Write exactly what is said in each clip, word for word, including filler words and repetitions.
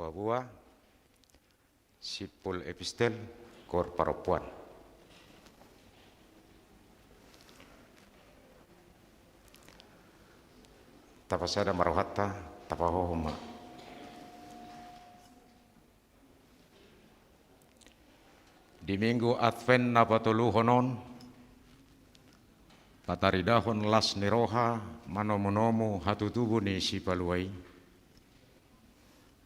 Babua, Simpul Epistel, Koor Parompuan. Tapasada ma rohanta, tapahohom ma. Di Minggu Advent na patoluhon on, pataridahon las ni roha manomunomu hatutubu ni Sipalua i.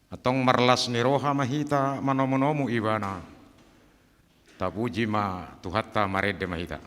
Antong marlas ni roha ma hita manomunomu Ibana. Tapuji ma Tuhanta, marende ma hita.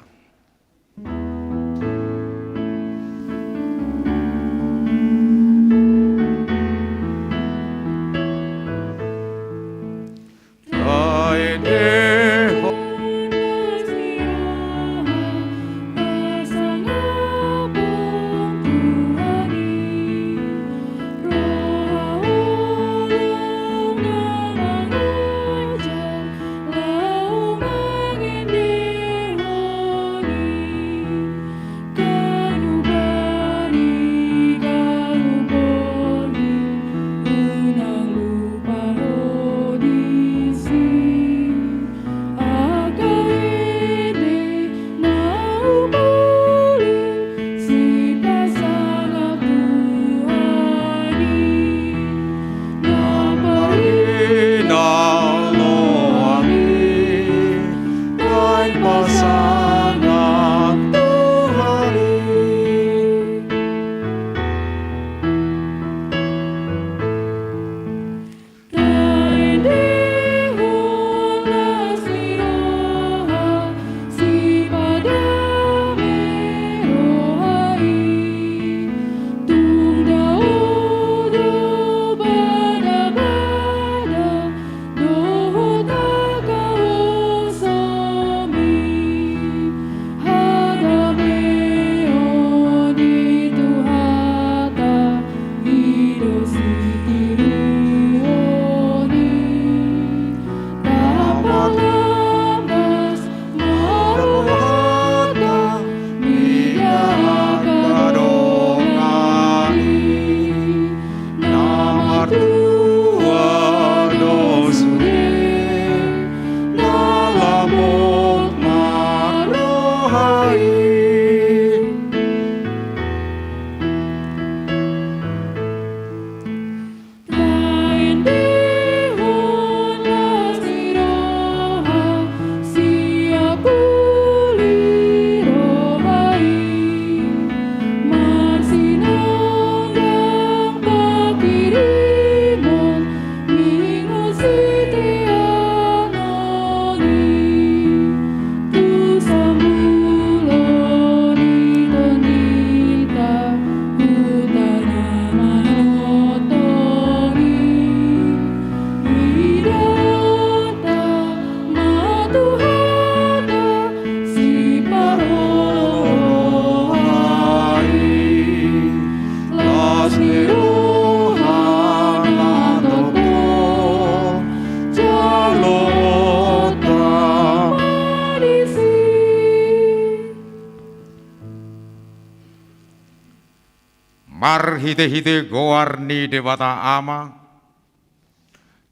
Marhitehite goar ni Debata Ama,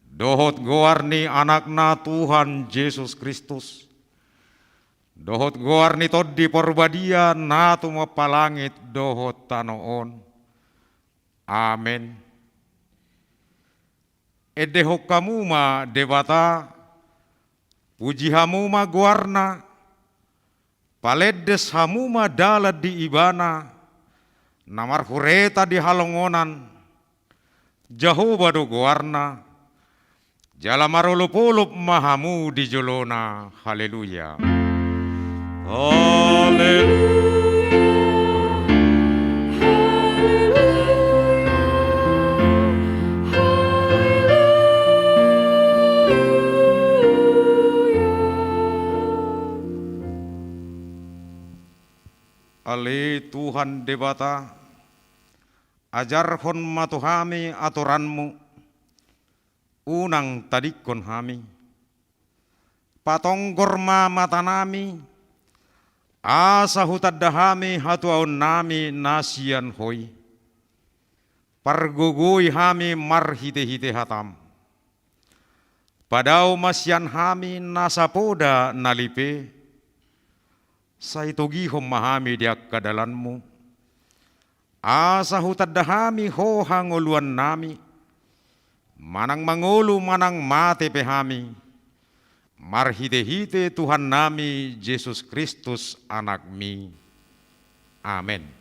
dohot goar ni Anakna Tuhan Jesus Kristus, dohot goar ni Tondi Parbadia na tumompa langit dohot tano on. Amen. Endehon hamu ma Debata, puji hamu ma goarna, palendes hamu ma dalan di Ibana, na marhureta di halongonan, Jahowa do goarna, jala marolopolop ma hamu di jolona. Haleluya. Haleluya. Haleluya. Haleluya. Ale Tuhan Debata, ajarhon ma tu hami atoranmu, unang tadingkon hami. Patonggor ma matanami, asa hutanda hami hatuaonnami na sian Ho i. Pargogoi hami marhitehite hatam. Padao ma sian hami nasa poda na lipe, sai togihon ma hami di angka dalanmu, asa hutanda hami ho hangoluannami, manang mangolu manang mate pe hami, marhitehite Tuhannami Jesus Kristus Anakmi. Amen.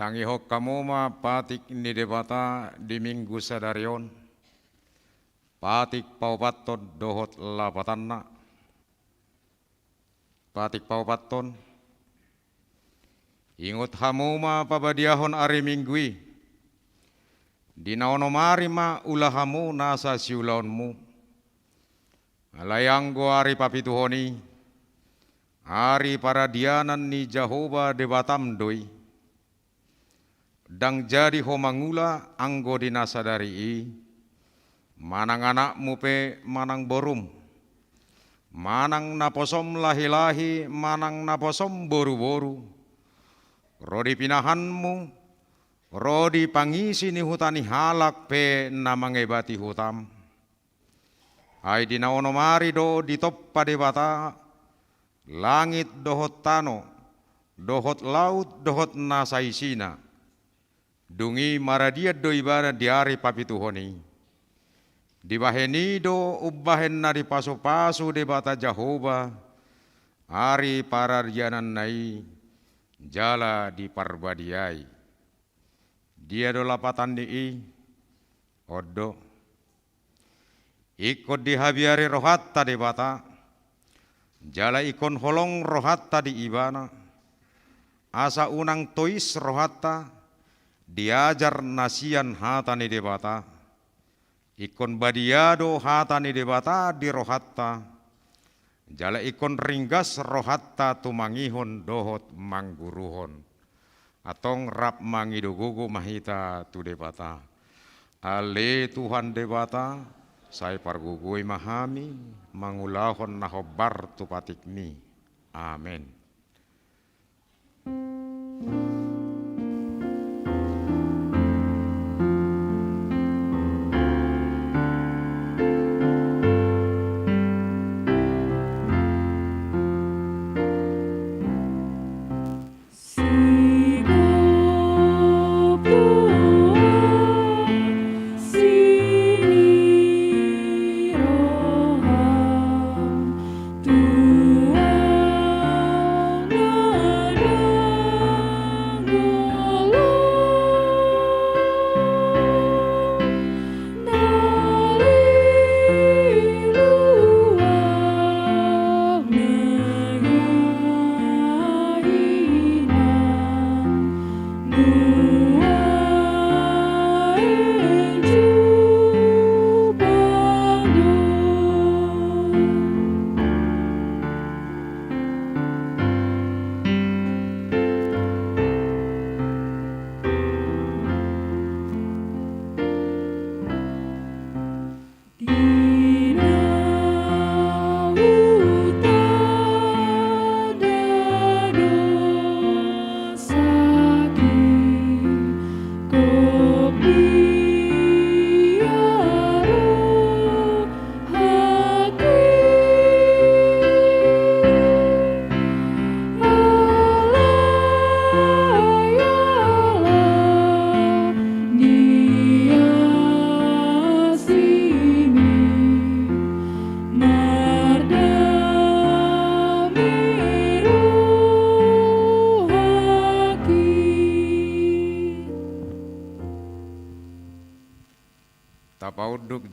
Tangihon hamu ma patik ni Debata di Minggu sadari on, patik paopathon dohot lapatanna. Patik paopathon. Ingot hamu ma pabadiahon ari Minggu i. Di na onom ari ma ula hamu nasa siulaonmu. Alai anggo ari papituhon i, ari paradianan ni Jahowa Debatam do i. Ndang jadi ho mangula anggo di na sadari i, manang anakmu pe manang borum, manang naposom lahi-lahi manang naposom boru-boru, ro di pinahanmu, ro di pangisi ni huta ni halak pe na mangebati hutam. Ai di na onom ari do ditompa Debata langit dohot tano, dohot laut dohot na saisina. Dung i maradian do Ibana di ari papituhon i. Dibahen i do umbahen na dipasu-pasu Debata Jahowa ari paradiananna i jala diparbadiai. Dia do lapatan ni i? On do. Ingkon dihabiari rohanta Debata, jala ingkon holong rohanta di Ibana, asa unang tois rohanta diajar na sian hata ni Debata. Ingkon badia do hata ni Debata di rohanta, jala ingkon ringgas rohanta tumangihon dohot mangguruhon. Antong rap mangido gogo ma hita tu Debata. Ale Tuhan Debata, sai pargogoi ma hami mangulahon na hombar tu patikmi. Amen.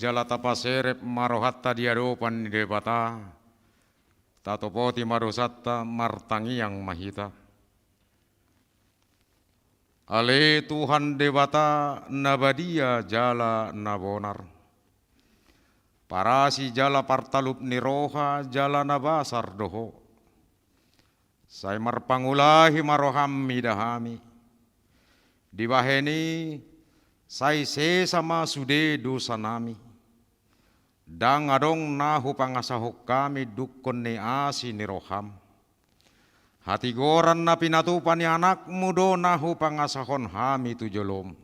Jala tapaserep ma rohanta di adopan ni Debata, tatopoti ma dosanta, martangiang ma hita. Ale Tuhan Debata na badia jala na bonar, parasi jala partalup ni roha jala na basar do Ho. Sai marpangulahi ma roham mida hami. Dibahen i sai sesa ma sude dosanami. Ndang adong na hupangasahon hami dungkon ni asi ni roham. Hatigoran na pinatupa ni anakmu do na hupangasahon hami tu jolom.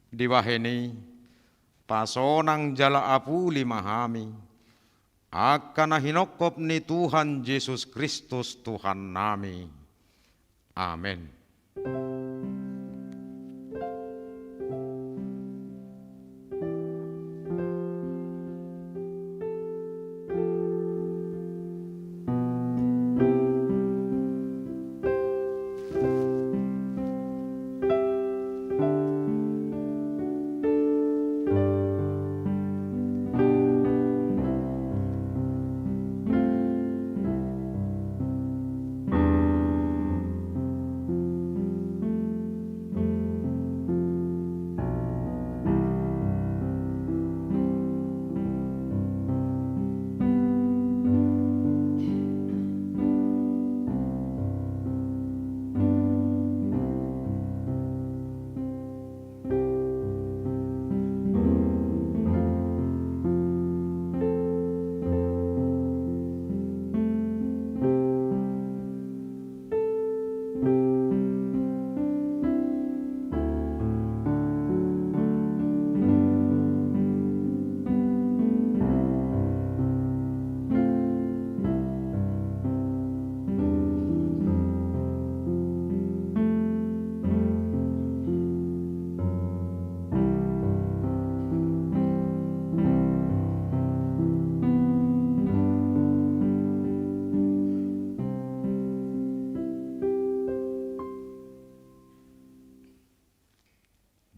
Dibahen i, pasonang jala apuli ma hami, angka na hinongkop ni Tuhan Jesus Kristus Tuhannami. Amen.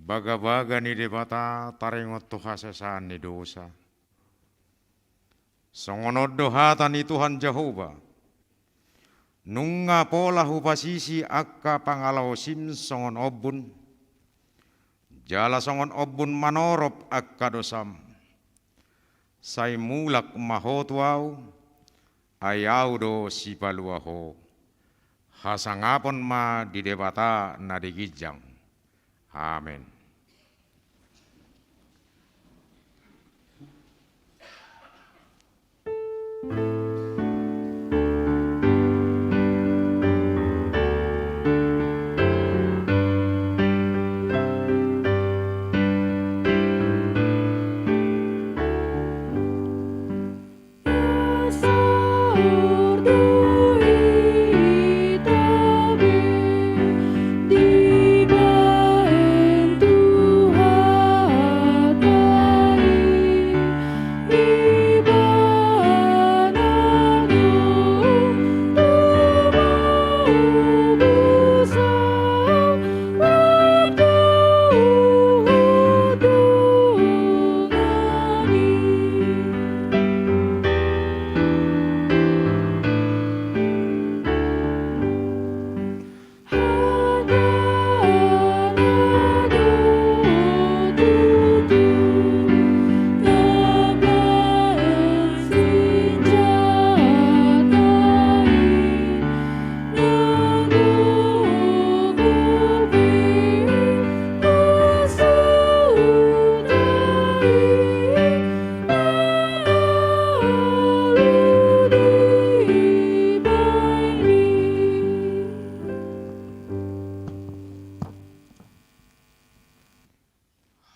Bagabaga ni Debata taringot tu hasesaan ni dosa. Songon on do hata ni Tuhan Jahowa: Nunga pola hupasisi angka pangalaosim songon ombun, jala songon ombun manorop angka dosam. Sai mulak ma ho tu Ahu, ai Ahu do sipalua ho. Hasangapon ma di Debata na di ginjang. Amen.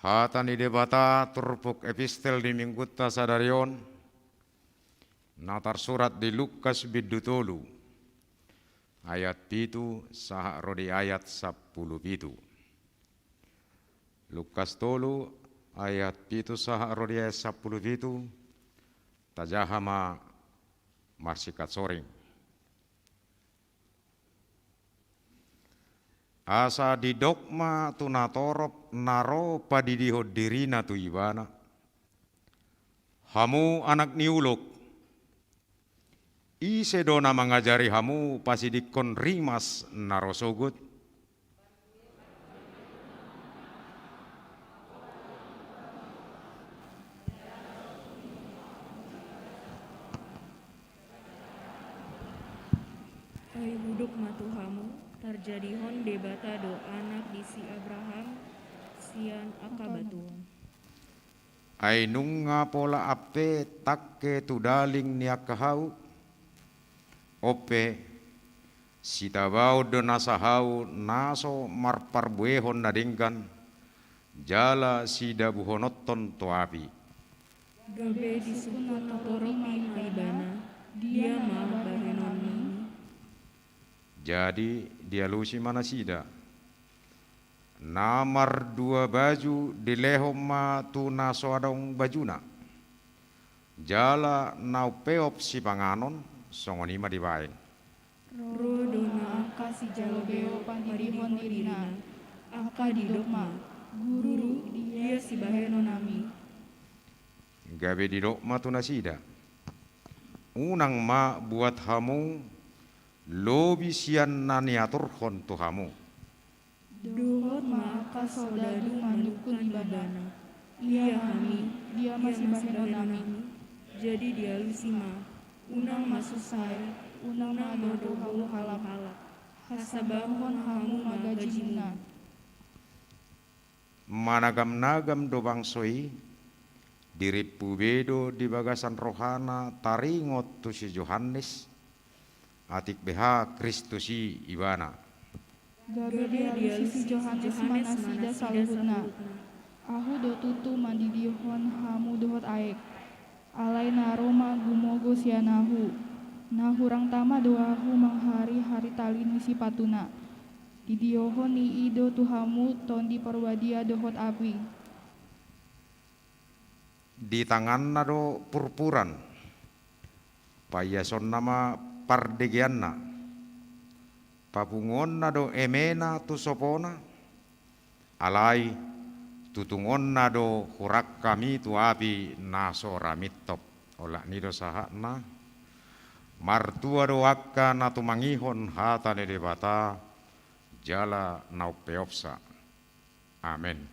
Hata ni Debata turpuk epistel di Minggunta sadari on, na tarsurat di Lukas bindu tolu, ayat pitu sahat ro di ayat sampulu pitu. Lukas tolu ayat pitu sahat ro di ayat sampulu pitu. Tajaha ma marsingkat soring. Asa didok ma tu natorop na ro padidihon dirina tu Ibana: Hamu anak ni ulok, ise do na mangajari hamu pasidingkon rimas na ro sogot? Ai hudok ma tu hamu, tarjadihon Debata do anak di si Abraham sian angka batu on. Ai nunga pola ampe tangke tu daling ni angka hau? On pe, sitabaon do nasa hau na so marparbuehon na denggan, jala sidabuhononton tu api. Gabe disungkun na torop i ma ibana, dia ma bahenonnami? Jadi dialusi ma nasida. Na mardua baju dilehon ma tu na so adong bajuna. Jala na umpeop sipanganon, songon i ma dibaen. Ro do na angka sijalo beop pandidihon dirina, angka didok ma, "Guru, dia sibahenonnami?" Gabe didok ma tu nasida, "Unang ma buat hamu lobi sian na niaturhon tu hamu." Dohot ma angka soldadu manungkun ibana, "Ia hami, dia ma sibahenonnami?" Jadi dialusi ma, "Unang ma susa i, unang ma dohot hamu halak, hasabanghon hamu ma gajimuna." Managamnagam do bangso i, dirimpu be do di bagasan rohana taringot tu si Johannes, atik beha Kristus i ibana. Gabe dialusi si Johannes ma nasida saluhutna, "Ahu do tutu mandidihon hamu dohot aek. Alai na ro ma gumogo sian ahu, na hurang tama do ahu manghari-hari tali ni sipatuna. Didihon ni i do tu hamu Tondi Parbadia dohot api." Di tanganna do purpuran, paiasonna ma pardegeanna, papunguonna do emena tu sopona, alai tutungonna do hurangkam i tu api na so ra mintop. Olat ni do sahatna. Martua do angka na tumangihon hata ni Debata, jala na umpeopsa. Amen.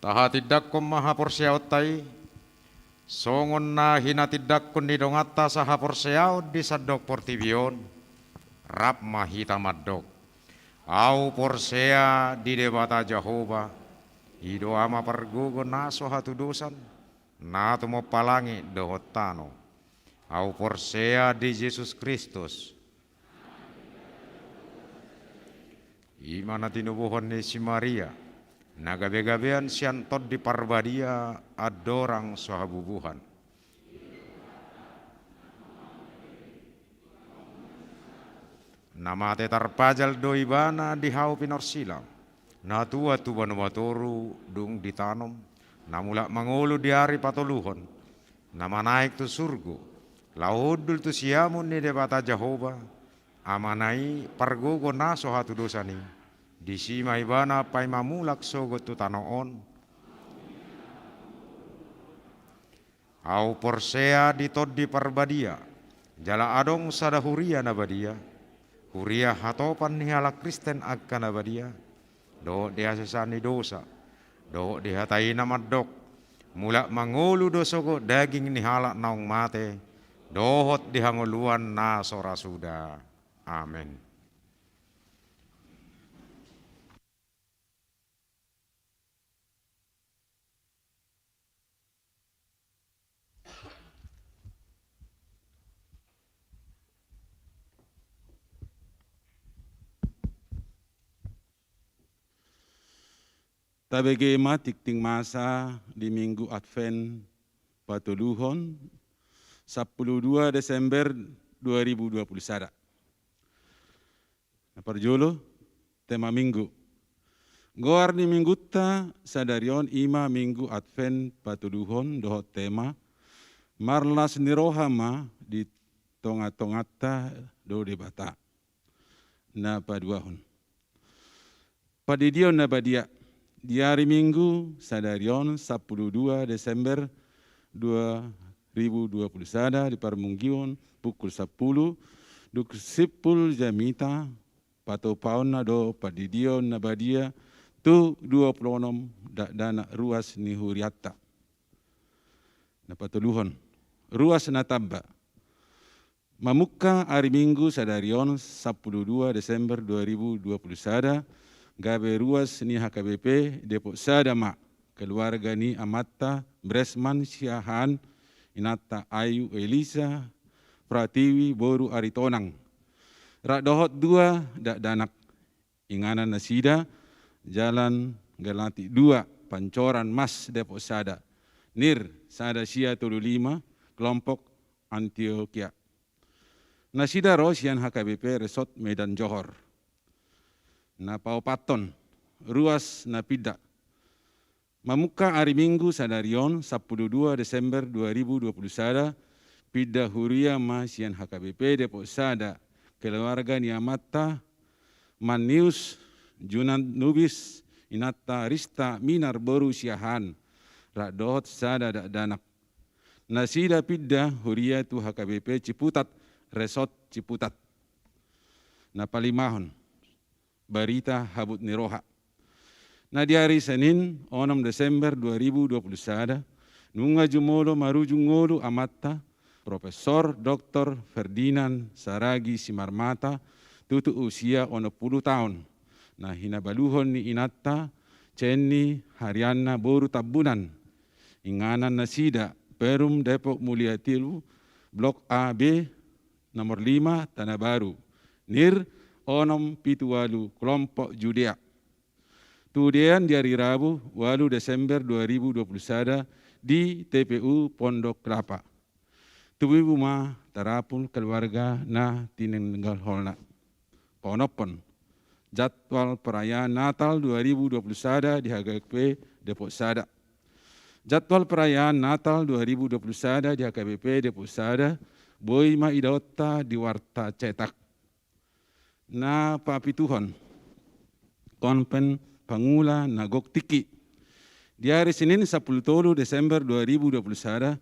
Tahatindangkon ma haporseaonta i, songon na hinatindangkon ni donganta sahaporseaon di sandok portibi on, rap ma hita mandok: Ahu porsea di Debata Jahowa, i do Ama pargogo na so hatudosan, na tumompa langit dohot tano. Ahu porsea di Jesus Kristus, i ma na tinubuhon ni si Maria, na gabegabean sian Tondi Parbadia, andorang so habubuhan. Na mate tarpajal do Ibana di hau pinorsilang, na tuat tu banua toru dung ditanom, na mulak mangolu di ari patoluhon, na manaek tu surgo, laho hundul tu siamun ni Debata Jahowa, Amana i pargogo na so hatudosan i. Disi ma Ibana paima mulak sogot tu tano on. Ahu porsea di Tondi Parbadia, jala adong sada huria na badia, huria hatopan ni halak Kristen angka na badia, dohot di hasesaan ni dosa, dohot di hata i na mandok: Mulak mangolu do sogot daging ni halak naung mate, dohot di hangoluan na so ra suda. Amen. Tabege ma tingting masa di Minggu Advent patoluhon, sampulu dua Desember dua ribu dua puluh sada. Na parjolo, tema Minggu. Goar ni Minggunta sadari on i ma Minggu Advent patoluhon dohot tema: Marlas ni roha ma di tongatonganta do Debata. Na paduahon, pandidion na badia. Di ari Minggu sadari on, sampulu dua Desember dua ribu dua puluh sada, di parmingguon pukul sampulu, dung simpul jamita, patupaonna do pandidion na badia tu dua pulu onom dakdanak ruas ni hurianta. Na patoluhon, ruas na tamba. Mamungka ari Minggu sadari on, sampulu dua Desember dua ribu dua puluh sada, gabe ruas ni H K B P Depok Sada ma keluarga ni amanta Bresman Siahaan, inanta Ayu Elisa Pratiwi boru Aritonang, rap dohot dua dakdanak, inganan nasida Jalan Galatik dua, Pancoran Mas, Depok Sada, nir sada sia tolu lima, kelompok Antiokia. Nasida ro sian H K B P Resort Medan Johor. Na paopathon, ruas na pinda. Mamungka ari Minggu sadari on, sampulu dua Desember dua ribu dua puluh sada, pinda huria ma sian H K B P Depok Sada keluarga ni amanta Manius Junanubis, inanta Rista Minar boru Siahaan, rap dohot sada dakdanak. Nasida pinda huria tu H K B P Ciputat, Resort Ciputat. Na palimahon, barita habot ni roha. Na di ari Senin, onom Desember dua ribu dua puluh sada, nunga jumolo marujung ngolu amanta, Profesor Doktor Ferdinand Saragi Simarmata, tutu usia onom pulu taon, na hinabaluhon ni inanta Cenni Harianna boru Tambunan, inganan nasida Perum Depok Mulia Telu, Blok A B, nomor lima, Tanah Baru, nir onom pitu ualu, kelompok Judea. Tudean di ari Rabu, ualu Desember dua ribu dua puluh sada, di T P U Pondok Kelapa. Tubu ma tarapul keluarga na tininggalhonna. Paonomhon, jadwal perayaan Natal dua ribu dua puluh sada di H K B P Depok Sada. Jadwal perayaan Natal dua ribu dua puluh sada di H K B P Depok Sada boi ma idaonta di warta cetak. Na papituhon, konven pangula na gok tingki. Di ari Senin, sampulu tolu Desember dua ribu dua puluh sada,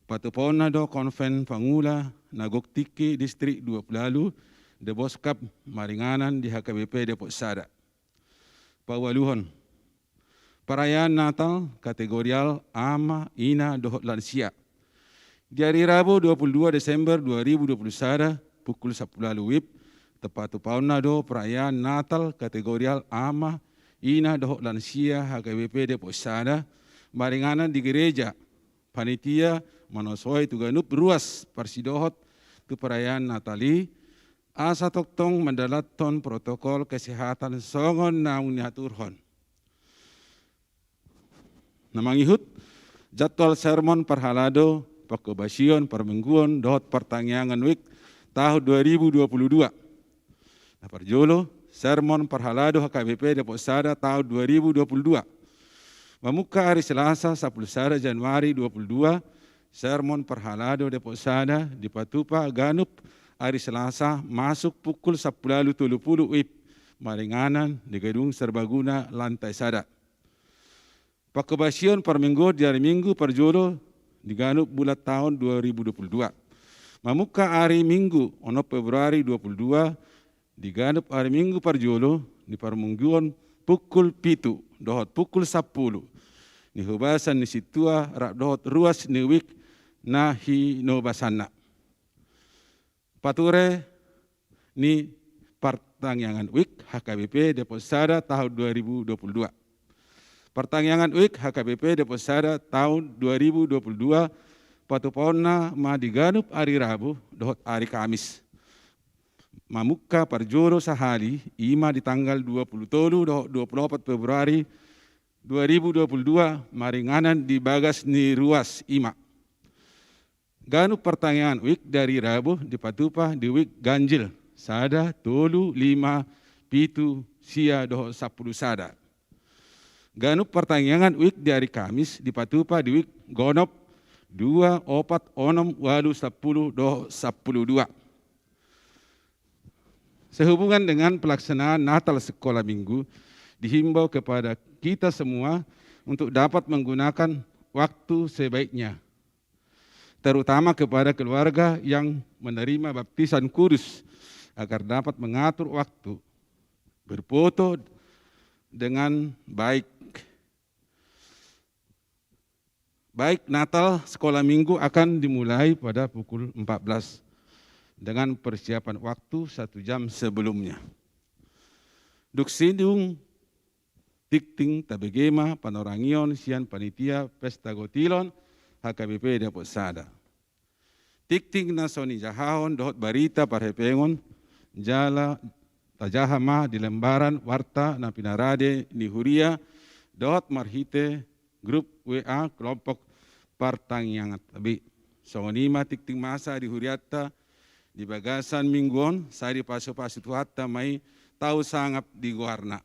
patupaonna do konven pangula na gok tingki Distrik Dua Pulu Ualu, Deboskap, maringanan di H K B P Depok Sada. Paualuhon, Perayaan Natal kategorial ama, ina, dohot lansia. Di ari Rabu dua puluh dua Desember dua ribu dua puluh sada, pukul sampulu ualu WIB, tepatupaonna do perayaan Natal kategorial ama, ina, dohot lansia H K B P Depok Sada, maringanan di gereja. Panitia manosohi tu ganup ruas parsidohot tu perayaan Natal i, asa tongtong mandalathon protokol kesehatan songon naung niaturhon. Na mangihut, jadwal sermon parhalado, pangkobasion, parmingguon dohot partangiangan WIK tahun dua ribu dua puluh dua. Na parjolo, sermon parhalado H K B P Depok Sada tahun dua ribu dua puluh dua. Mamungka ari Selasa sampulu sada Januari dua puluh dua, sermon parhalado Depok Sada dipatupa ganup ari Selasa masuk pukul sampulu ualu tolu pulu WIB, maringanan di Gedung Serbaguna lantai sada. Pangkobasion parmingguon di ari Minggu parjolo di ganup bulan tahun dua ribu dua puluh dua. Mamungka ari Minggu onom Februari dua puluh dua, di ganup ari Minggu parjolo di parmingguon pukul pitu dohot pukul sampulu, di hobasan ni sintua rap dohot ruas ni WIK na hinobasanna. Pature ni partangiangan WIK H K B P Depok Sada tahun dua ribu dua puluh dua. Partangiangan WIK H K B P Depok Sada tahun dua ribu dua puluh dua patupaonna ma di ganup ari Rabu dohot ari Kamis. Mamungka parjolo sahali, i ma di tanggal dua puluh tolu dohot dua puluh opat Februari dua ribu dua puluh dua, maringanan di bagas ni ruas, i ma. Ganup partangiangan WIK di ari Rabu dipatupa di WIK ganjil, sada, tolu, lima, pitu, sia dohot sampulu sada. Ganup partangiangan WIK di ari Kamis dipatupa di WIK gonop, dua, opat, onom, ualu, sampulu dohot sampulu dua. Sehubungan dengan pelaksanaan Natal Sekolah Minggu, dihimbau kepada kita semua untuk dapat menggunakan waktu sebaiknya, terutama kepada keluarga yang menerima baptisan kudus, agar dapat mengatur waktu berfoto dengan baik. Baik, Natal Sekolah Minggu akan dimulai pada pukul empat belas dengan persiapan waktu satu jam sebelumnya. Dung sidung tingting, tabege ma panorangion sian panitia Pesta Gotilon H K B P Depok Sada. Tingting na so nijahahon dohot barita parhepengon, jala tajaha ma di lembaran warta na pinarade ni huria dohot marhite grup W A kelompok partangiangan. Tabi songon i ma tingting masa di hurianta di bagasan minggu on, sai dipasupasu Tuhanta ma i tau sangap di goarna.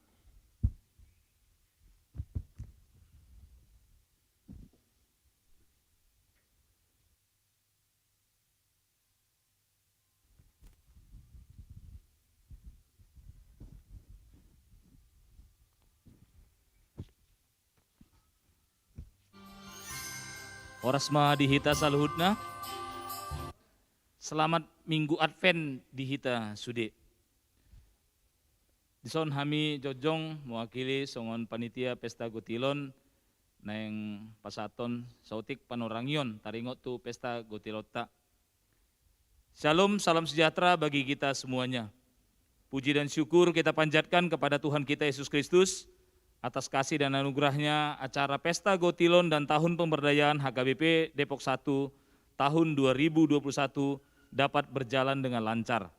Horas ma di hita saluhutna. Selamat Minggu Advent di hita sude. Dison hami jongjong mewakili songon panitia Pesta Gotilon naeng pasahathon saotik panorangion taringot tu Pesta Gotilonta. Shalom, salam sejahtera bagi kita semuanya. Puji dan syukur kita panjatkan kepada Tuhan kita Yesus Kristus atas kasih dan anugerahnya, acara Pesta Gotilon dan Tahun Pemberdayaan H K B P Depok Satu tahun dua ribu dua puluh satu dapat berjalan dengan lancar.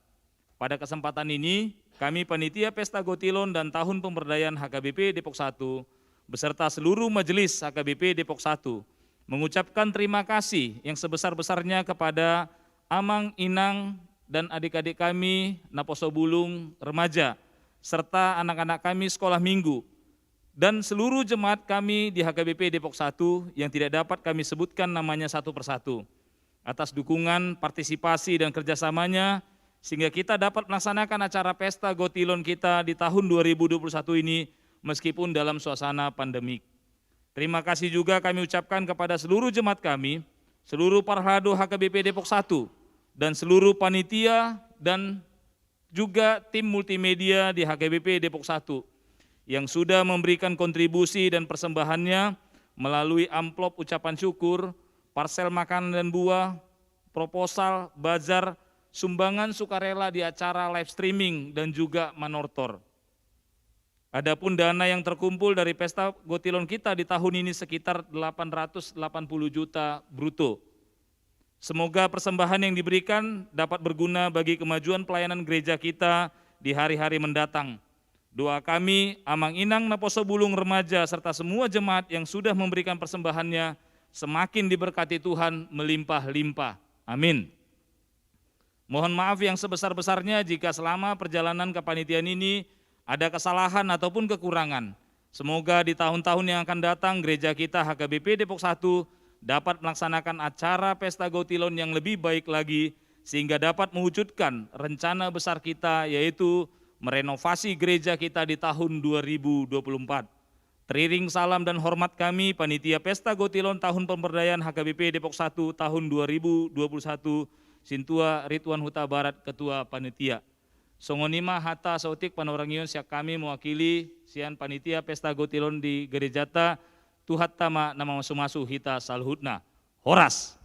Pada kesempatan ini, kami Panitia Pesta Gotilon dan Tahun Pemberdayaan H K B P Depok Satu beserta seluruh Majelis H K B P Depok Satu mengucapkan terima kasih yang sebesar-besarnya kepada Amang, Inang, dan adik-adik kami Naposo Bulung Remaja, serta anak-anak kami Sekolah Minggu, dan seluruh jemaat kami di H K B P Depok Satu yang tidak dapat kami sebutkan namanya satu persatu, atas dukungan, partisipasi, dan kerjasamanya, sehingga kita dapat melaksanakan acara Pesta Gotilon kita di tahun dua ribu dua puluh satu ini, meskipun dalam suasana pandemik. Terima kasih juga kami ucapkan kepada seluruh jemaat kami, seluruh parhalado H K B P Depok Satu, dan seluruh panitia dan juga tim multimedia di H K B P Depok Satu yang sudah memberikan kontribusi dan persembahannya melalui amplop ucapan syukur, parsel makanan dan buah, proposal, bazar, sumbangan sukarela di acara live streaming, dan juga manortor. Adapun dana yang terkumpul dari Pesta Gotilon kita di tahun ini sekitar delapan ratus delapan puluh juta bruto. Semoga persembahan yang diberikan dapat berguna bagi kemajuan pelayanan gereja kita di hari-hari mendatang. Doa kami, Amang Inang Naposo Bulung Remaja serta semua jemaat yang sudah memberikan persembahannya semakin diberkati Tuhan melimpah-limpah. Amin. Mohon maaf yang sebesar-besarnya jika selama perjalanan kepanitiaan ini ada kesalahan ataupun kekurangan. Semoga di tahun-tahun yang akan datang gereja kita H K B P Depok satu dapat melaksanakan acara Pesta Gotilon yang lebih baik lagi sehingga dapat mewujudkan rencana besar kita, yaitu merenovasi gereja kita di tahun dua ribu dua puluh empat. Teriring salam dan hormat kami, Panitia Pesta Gotilon Tahun Pemberdayaan H K B P Depok satu tahun dua ribu dua puluh satu, Sintua Rituan Hutabarat, Ketua Panitia. Songon i ma hata saotik panorangion sian hami mewakili sian Panitia Pesta Gotilon di gerejata. Tuhanta ma na mamasumasu hita saluhutna. Horas.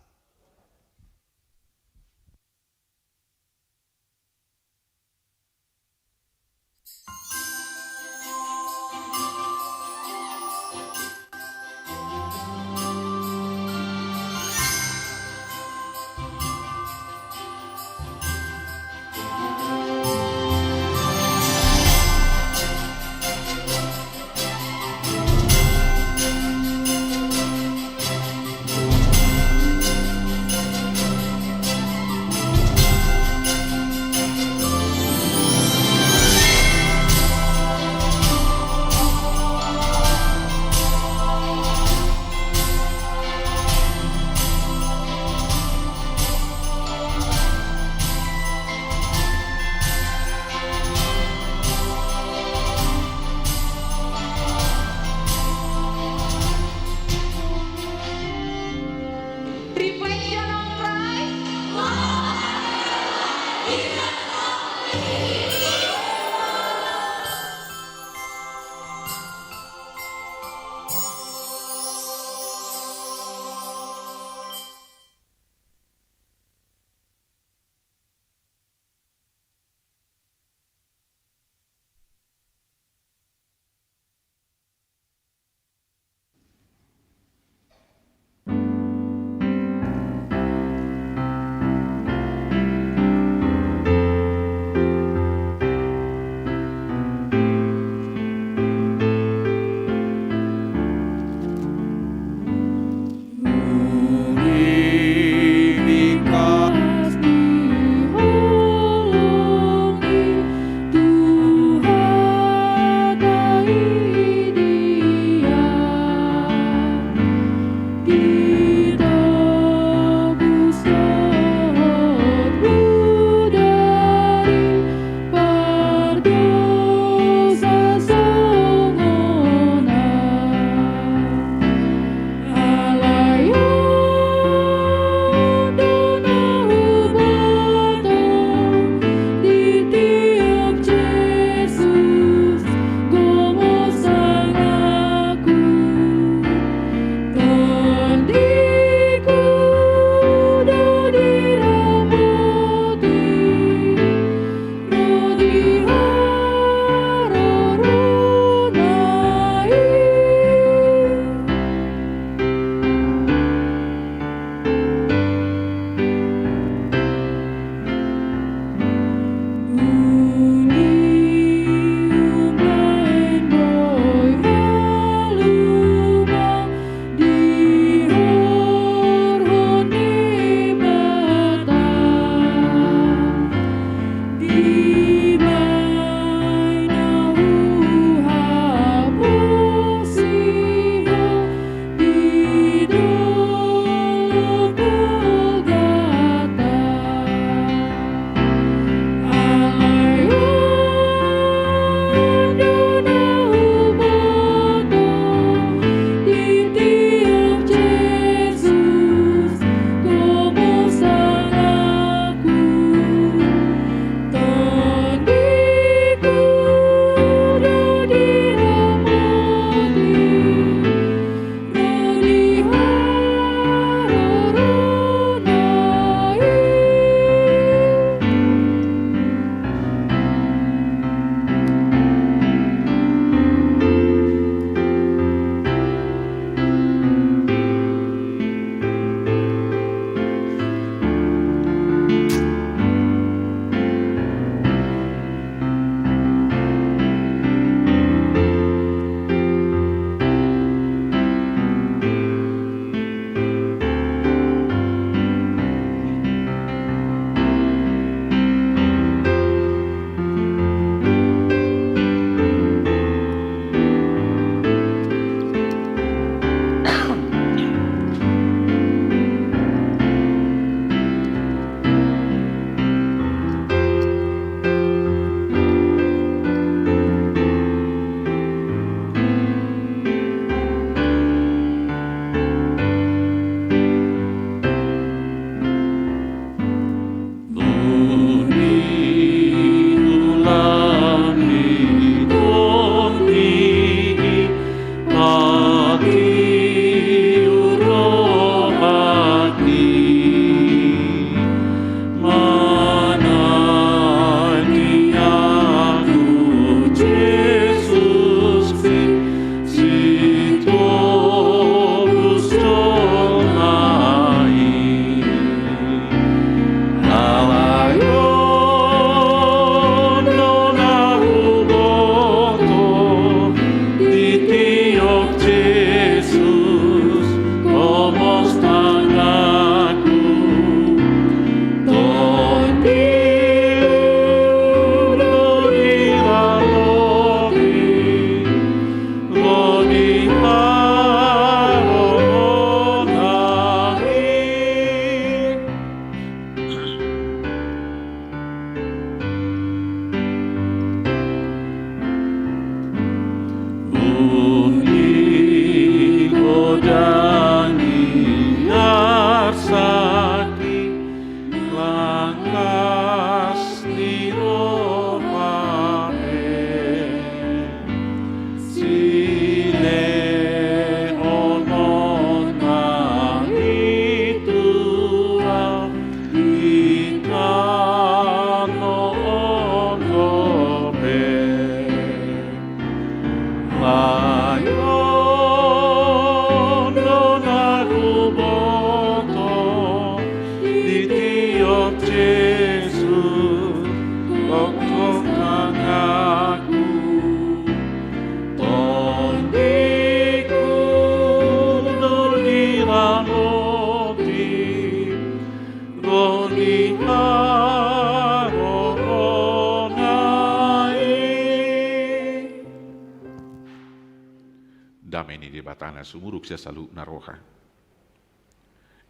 Dame ni Debata na sumurung sian saluhutna roha,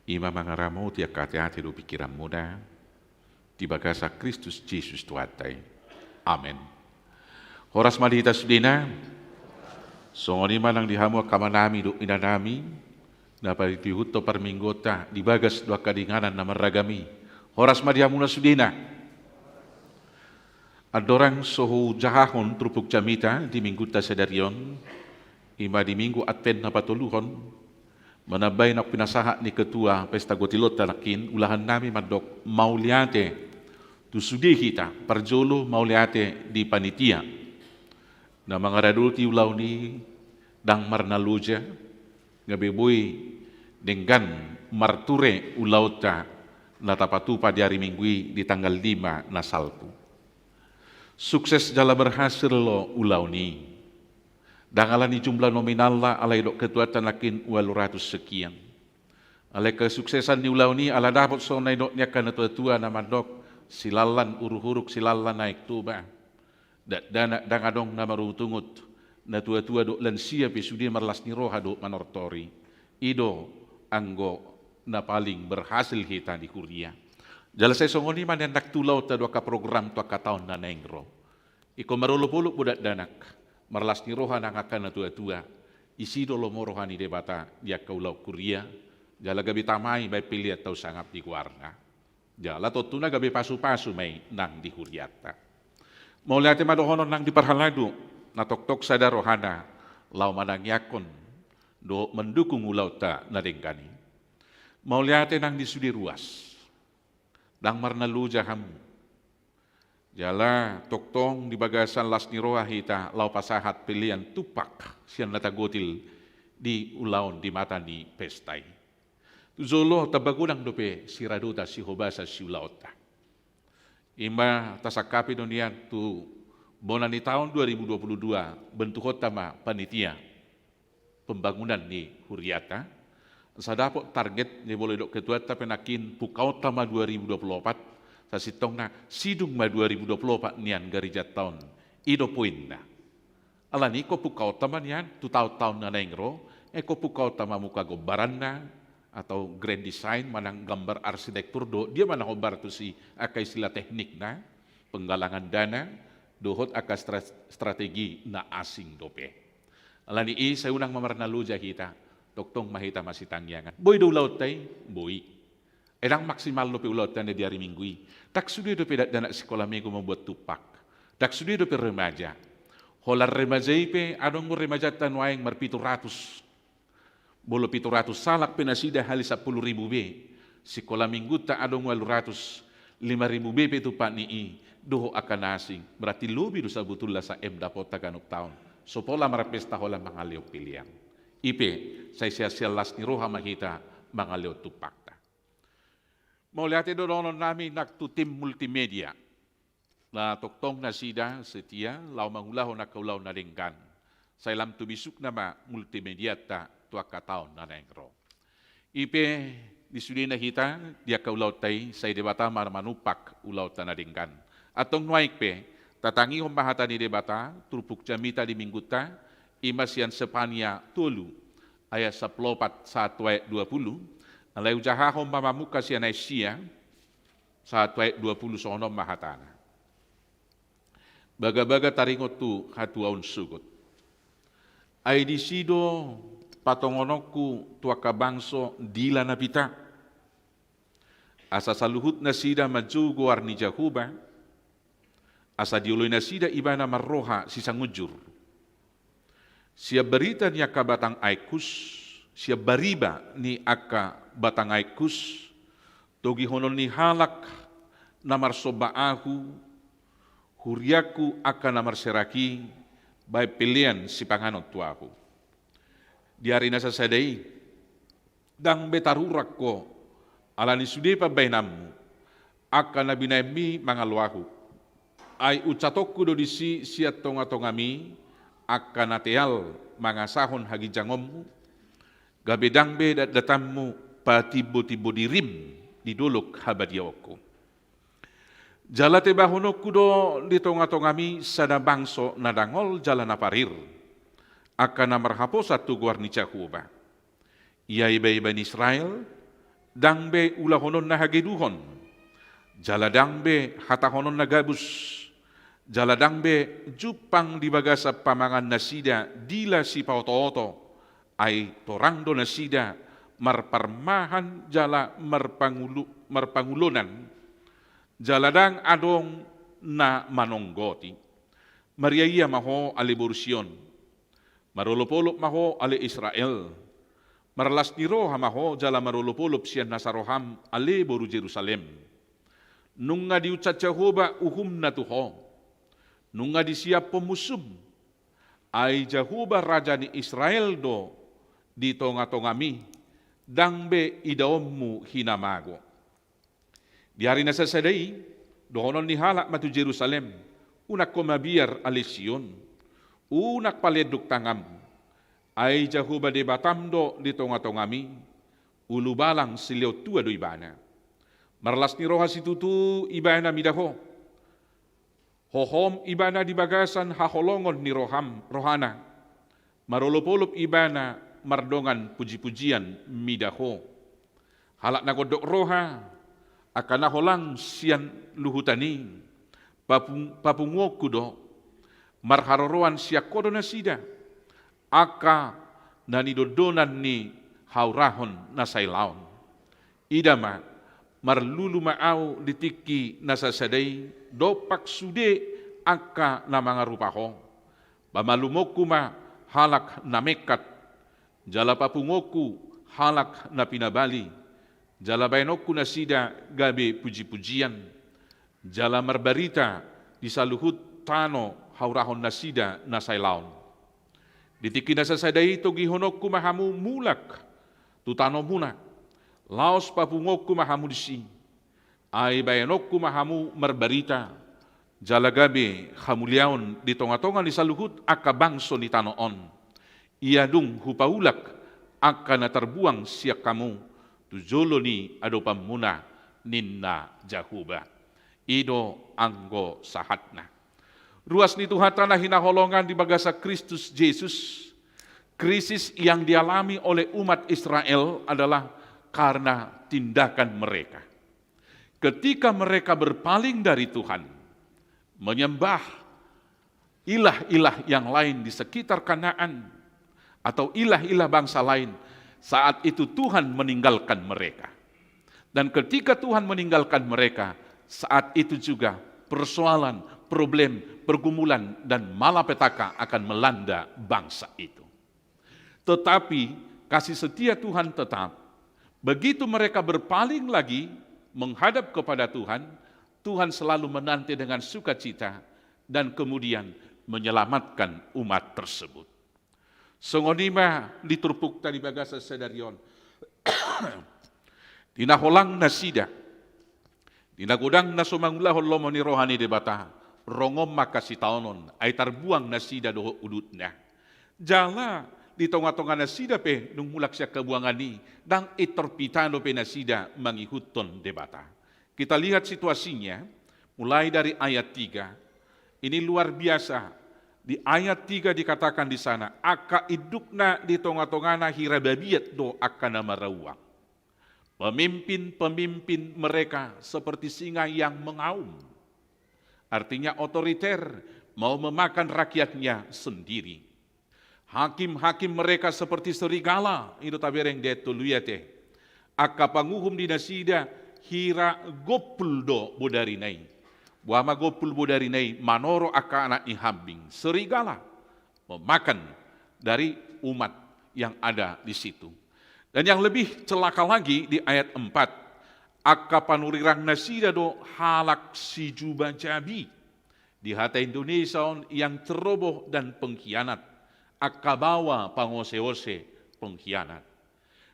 i ma mangaramoti angka ateate dohot pingkiranmuna di bagasan Kristus Jesus Tuhanta i. Amen. Horas ma di hita sudena. Songon i ma nang di hamu angka amanami dohot inanami na patihuthon parmingguonta di bagas dohot angka dingkanan na marragam i. Horas ma di hamuna sudena. Andorang so hujahahon turpuk jamita di minggunta sadari on, i ma di Minggu Advent na patoluhon, manambai na pinasahat ni ketua pesta gotilonta nangkin, ulahannami mandok mauliate tu sude hita. Parjolo mauliate di panitia na mangaradoti ulaon i, ndang marnaloja gabe boi denggan marture ulaonta na tapatupa di ari Minggu i di tanggal lima na salpu. Sukses jala berhasil do ulaon i. Ndang ala ni jumlah nominalna, alai didok ketuanta nangkin ualu ratus sekian. Alai kesuksesan ni ulaon i ala dapot songon na nidok ni angka natuatua na mandok, silallan uruk-uruk, silallan Aek Toba. Dakdanak ndang adong na marungutungut, natuatua dohot lansia pe sude marlas ni roha dohot manortori. I do anggo na paling berhasil hita di huria. Jala sai songon i ma nian nang tu ulaonta dohot angka program tu angka taon na naeng ro. Ingkon marolopolop do dakdanak, marlas ni roha nang angka natuatua. Isi do lomo roha ni Debata di angka ulaon huria, jala gabe tama i baen pelean tahu sangap di goarna. Jala tontuna gabe pasupasu ma i nang di hurianta. Mauliate ma dohonon nang di parhalado na tongtong sada rohana laho manangiangkon dohot mandukung ulaonta na denggan i. Mauliate nang di sude ruas. Ndang marnaloja hamu. Jala tongtong di bagasan las ni roha hita laho pasahat pelean tumpak sian na tagotil di ulaon di mata ni pesta i. Tu jolo tamba godang dope siradota, sihobasan, siulaonta. I ma tasangkapi do nian tu bona ni taon dua ribu dua puluh dua, bentuhonta ma panitia pembangunan ni hurianta. Asa dapot target na boi didok ketuanta pe nangkin pungkaonta ma dua ribu dua puluh opat, sasintongna sidung ma dua ribu dua puluh opat nian garejanta on. I do poinna. Alani i ingkon pungkaonta ma nian tu taon-taon na naeng ro, ingkon pungkaonta ma muka gombaranna, atau grand design manang gambar arsitektur dohot dia ma na hombar tusi angka istilah teknikna, penggalangan dana, dohot angka stra-, strategi na asing dope. Alani i sai unang ma marnaloja hita, tongtong ma hita masitangiangan. Boi do ulaonta i? Boi. Ai ndang maksimal dope ulaonta na di ari Minggu i. Ndang sude dope dakdanak sikola minggu mambuat tumpak. Ndang sude dope remaja. Holan remaja i pe adong do remajanta nuaeng marpitu ratus. Molo pitu ratus halak pe nasida, hali sampulu ribu be. Sikola minggunta adong ualu ratus, lima ribu be pe tumpak ni i, dohot angka na asing. Berarti lobi do sabotulna sa M dapotta ganup taon. So pola marpesta holan mangalehon pelean. I pe, sai sian las ni roha ma hita mangalehon tumpakta. Mauliate do dohonon nami nang tu tim multimedia. Na tongtong nasida setia laho mangulahon angka ulaon na denggan. Sai lam tu bisukna ma multimedianta tu angka taon na naeng ro. I pe di sudena hita di angka ulaonta i, sai Debata ma na manumpak ulaonta na denggan. Antong nuaeng pe, tatangihon ma hata ni Debata, turpuk jamita di minggunta, i ma sian Sepania tolu, ayat sampulu opat sahat tu ayat dua pulu, alai hujahahon ma mamungka sian ayat sia, sahat tu ayat dua pulu, songon on ma hatana. Bagabaga taringot tu hatuaon sogot. Ai disi do patongononku tu angka bangso dila na pita, asa saluhut nasida manjou goar ni Jahowa, asa dioloi nasida ibana marroha sisangunjur. Sian barita ni angka batang aek hus, sian bariba ni angka batang aek hus, togihonon ni halak na marsomba ahu, huriangku angka na marserak i, baen pelean sipanganon tu ahu. Di ari na sasada i, ndang be tarurak ho, ala ni sude pambahenanmu, angka na binahenmi mangalo ahu. Ai uncatonku do disi sian tongatongami, angka na teal mangasahon haginjangonmu, gabe ndang be datdatanmu patimbotimbo dirim di dolok habadiaonku. Jala tebahononku do di tongatongami sada bangso na dangol jala na parir. angka na marhaposan tu goar ni Jahowa. Ia ibaen Israel, ndang be ulahononna hageduhon, jala ndang be hatahononna gabus, jala ndang be jumpang di bagasan pamangan nasida dila sipaotooto, ai torang do nasida marparmahan jala marpangulu-, marpangulonan, jala ndang adong na manonggoti. Mariaia ma ho ale boru Sion. Marolopolop ma ho ale Israel. Marlas ni roha ma ho jala marolopolop sian nasa roham ale boru Jerusalem. Nunga diunsat Jahowa uhumna tu ho. Nunga disiaphon musum. Ai Jahowa raja ni Israel do di tongatongami, ndang be idaonmu hinamago. Di ari na sasada i, dohonon ni halak ma tu Jerusalem, unang ho mabiar ale Sion, unang palenduk tanganmu. Ai Jahowa Debatam do di tongatongami, ulubalang silehon tua do ibana. Marlas ni roha situtu ibana mida ho. Hohom ibana di bagasan haholongon ni roham, rohana. Marolopolop ibana mardongan pujipujian mida ho. Halak na gondok roha, angka na holang sian luhutan i, papung-, papunguonku do, marharoroan sian ho do nasida, angka na nidondonan ni haurahon na sailaon. Ida ma, marlulu ma ahu di tingki na sasada i, dompak sude angka na mangarupa ho. Pamalumonku ma halak na mengkat, jala papunguonku halak na pinabali, jala baenonku nasida gabe pujipujian, jala marbarita di saluhut tano haurahon nasida na sailaon. Di tingki na sasada i togihononku ma hamu mulak tu tanomuna, laos papunguonku ma hamu disi. Ai baenonku ma hamu marbarita, jala gabe hamuliaon di tongatonga ni saluhut angka bangso ni tano on. Ia dung hupaulak angka na tarbuang sian hamu tu jolo ni adopanmuna, ninna Jahowa. I do anggo sahatna. Ruas ni Tuhanta na hinaholongan di bagasan Kristus Jesus, krisis yang dialami oleh umat Israel adalah karena tindakan mereka. Ketika mereka berpaling dari Tuhan, menyembah ilah-ilah yang lain di sekitar Kanaan, atau ilah-ilah bangsa lain, saat itu Tuhan meninggalkan mereka. Dan ketika Tuhan meninggalkan mereka, saat itu juga persoalan, problem, pergumulan, dan malapetaka akan melanda bangsa itu. Tetapi kasih setia Tuhan tetap. Begitu mereka berpaling lagi menghadap kepada Tuhan, Tuhan selalu menanti dengan sukacita dan kemudian menyelamatkan umat tersebut. Songon i ma di turpukta di bagasan sadari on. Di na holang nasida, di na godang na so mangulahon lomo ni roha ni Debata, rongon ma angka sitaonon, ai tarbuang nasida dohot udutna. Jala di tongatonga nasida pe dung mulak sian habuangan i, ndang pintor pitano pe nasida mangihuthon Debata. Kita lihat situasinya, mulai dari ayat tiga. Ini luar biasa. Di ayat tiga dikatakan di sana, angka indukna di tongatongana hira babiat do angka na marauang. Pemimpin-pemimpin mereka seperti singa yang mengaum. Artinya otoriter, mau memakan rakyatnya sendiri. Hakim-hakim mereka seperti serigala, i do tabereng di ayat tolu i ate. Angka panguhum di nasida hira gompul do bodarina i. Boha ma gompul bodarina i? Manoro angka anak ni hambing. Serigala memakan dari umat yang ada di situ. Dan yang lebih celaka lagi di ayat empat, angka panurirang nasida do halak sijuba jabi. Di hata Indonesia on yang ceroboh dan pengkhianat, angka baoa pangoseose pengkhianat.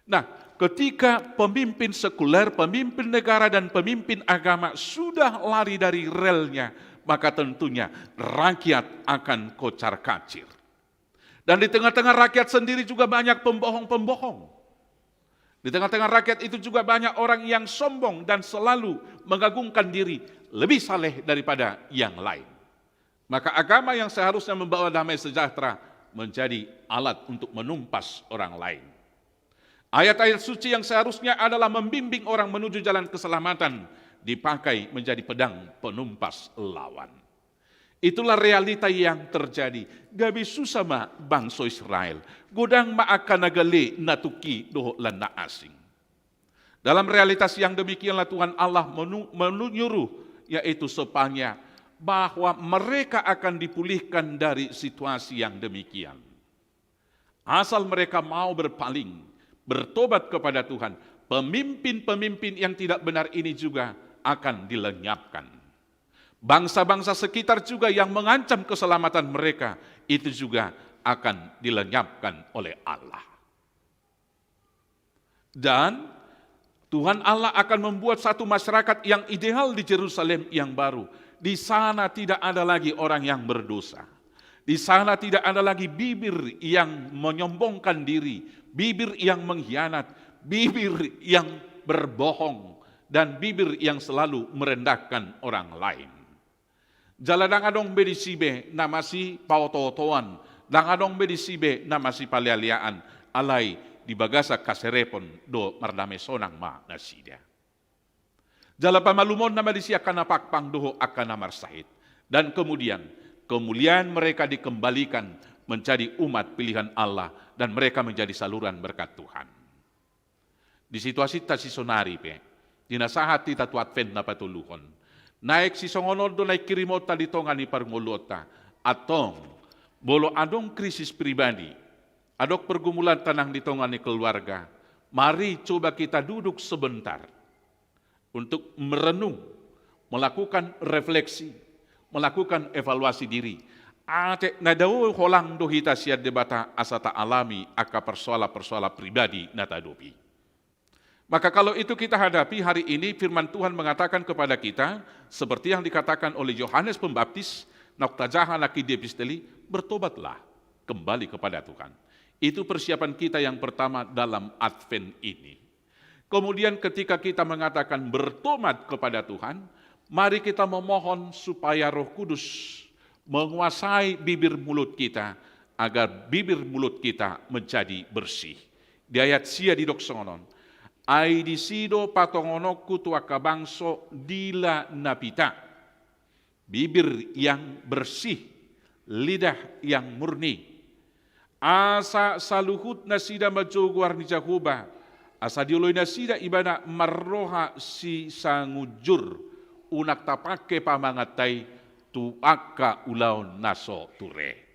Nah, ketika pemimpin sekuler, pemimpin negara, dan pemimpin agama sudah lari dari relnya, maka tentunya rakyat akan kocar-kacir. Dan di tengah-tengah rakyat sendiri juga banyak pembohong-pembohong. Di tengah-tengah rakyat itu juga banyak orang yang sombong dan selalu mengagungkan diri lebih saleh daripada yang lain. Maka agama yang seharusnya membawa damai sejahtera menjadi alat untuk menumpas orang lain. Ayat-ayat suci yang seharusnya adalah membimbing orang menuju jalan keselamatan dipakai menjadi pedang penumpas lawan. Itulah realita yang terjadi. Gabe susa ma bangso Israel. Godang ma angka na gale, na tungki dohot lan na asing. Dalam realitas yang demikianlah Tuhan Allah menu-, menyuruh, yaitu sepanjang bahwa mereka akan dipulihkan dari situasi yang demikian. Asal mereka mau berpaling, bertobat kepada Tuhan, pemimpin-pemimpin yang tidak benar ini juga akan dilenyapkan. Bangsa-bangsa sekitar juga yang mengancam keselamatan mereka, itu juga akan dilenyapkan oleh Allah. Dan Tuhan Allah akan membuat satu masyarakat yang ideal di Jerusalem yang baru. Di sana tidak ada lagi orang yang berdosa. Di sana tidak ada lagi bibir yang menyombongkan diri, bibir yang mengkhianat, bibir yang berbohong, dan bibir yang selalu merendahkan orang lain. Jala ndang adong be disi be na masipaotootoan, ndang adong be disi be na masipalealeaan, alai di bagasan haserepon do mardame sonang ma nasida. Jala pamalumonna ma disi angka na pangpang dohot angka na marsahit. Dan kemudian, kemuliaan mereka dikembalikan menjadi umat pilihan Allah dan mereka menjadi saluran berkat Tuhan. Di situasinta sisonari pe, di na sahat hita tu Advent na patoluhon, naeng sisongon on do naeng hirimonta di tonga ni parngoluonta. Antong, molo adong krisis pribadi, adong pergumulanta nang di tonga ni keluarga, mari coba kita duduk sebentar untuk merenung, melakukan refleksi, melakukan evaluasi diri. Atik na dao holang do hita sian Debata asa taalami angka persoalan-persoalan pribadi na tahadopi. Maka kalau itu kita hadapi hari ini, firman Tuhan mengatakan kepada kita, seperti yang dikatakan oleh Yohanes Pembaptis, naung tajaha nangkin di episteli, bertobatlah, kembali kepada Tuhan. Itu persiapan kita yang pertama dalam Advent ini. Kemudian ketika kita mengatakan bertobat kepada Tuhan, mari kita memohon supaya Roh Kudus menguasai bibir mulut kita, agar bibir mulut kita menjadi bersih. Di ayat sia didok songon on, ai disi do patongononku tu angka bangso dila na pita, bibir yang bersih, lidah yang murni. Asa saluhut nasida manjou goar ni Jahowa, asa dioloi nasida ibana marroha sisangunjur, unang tapangke pamanganta i tu angka ulaon na so ture.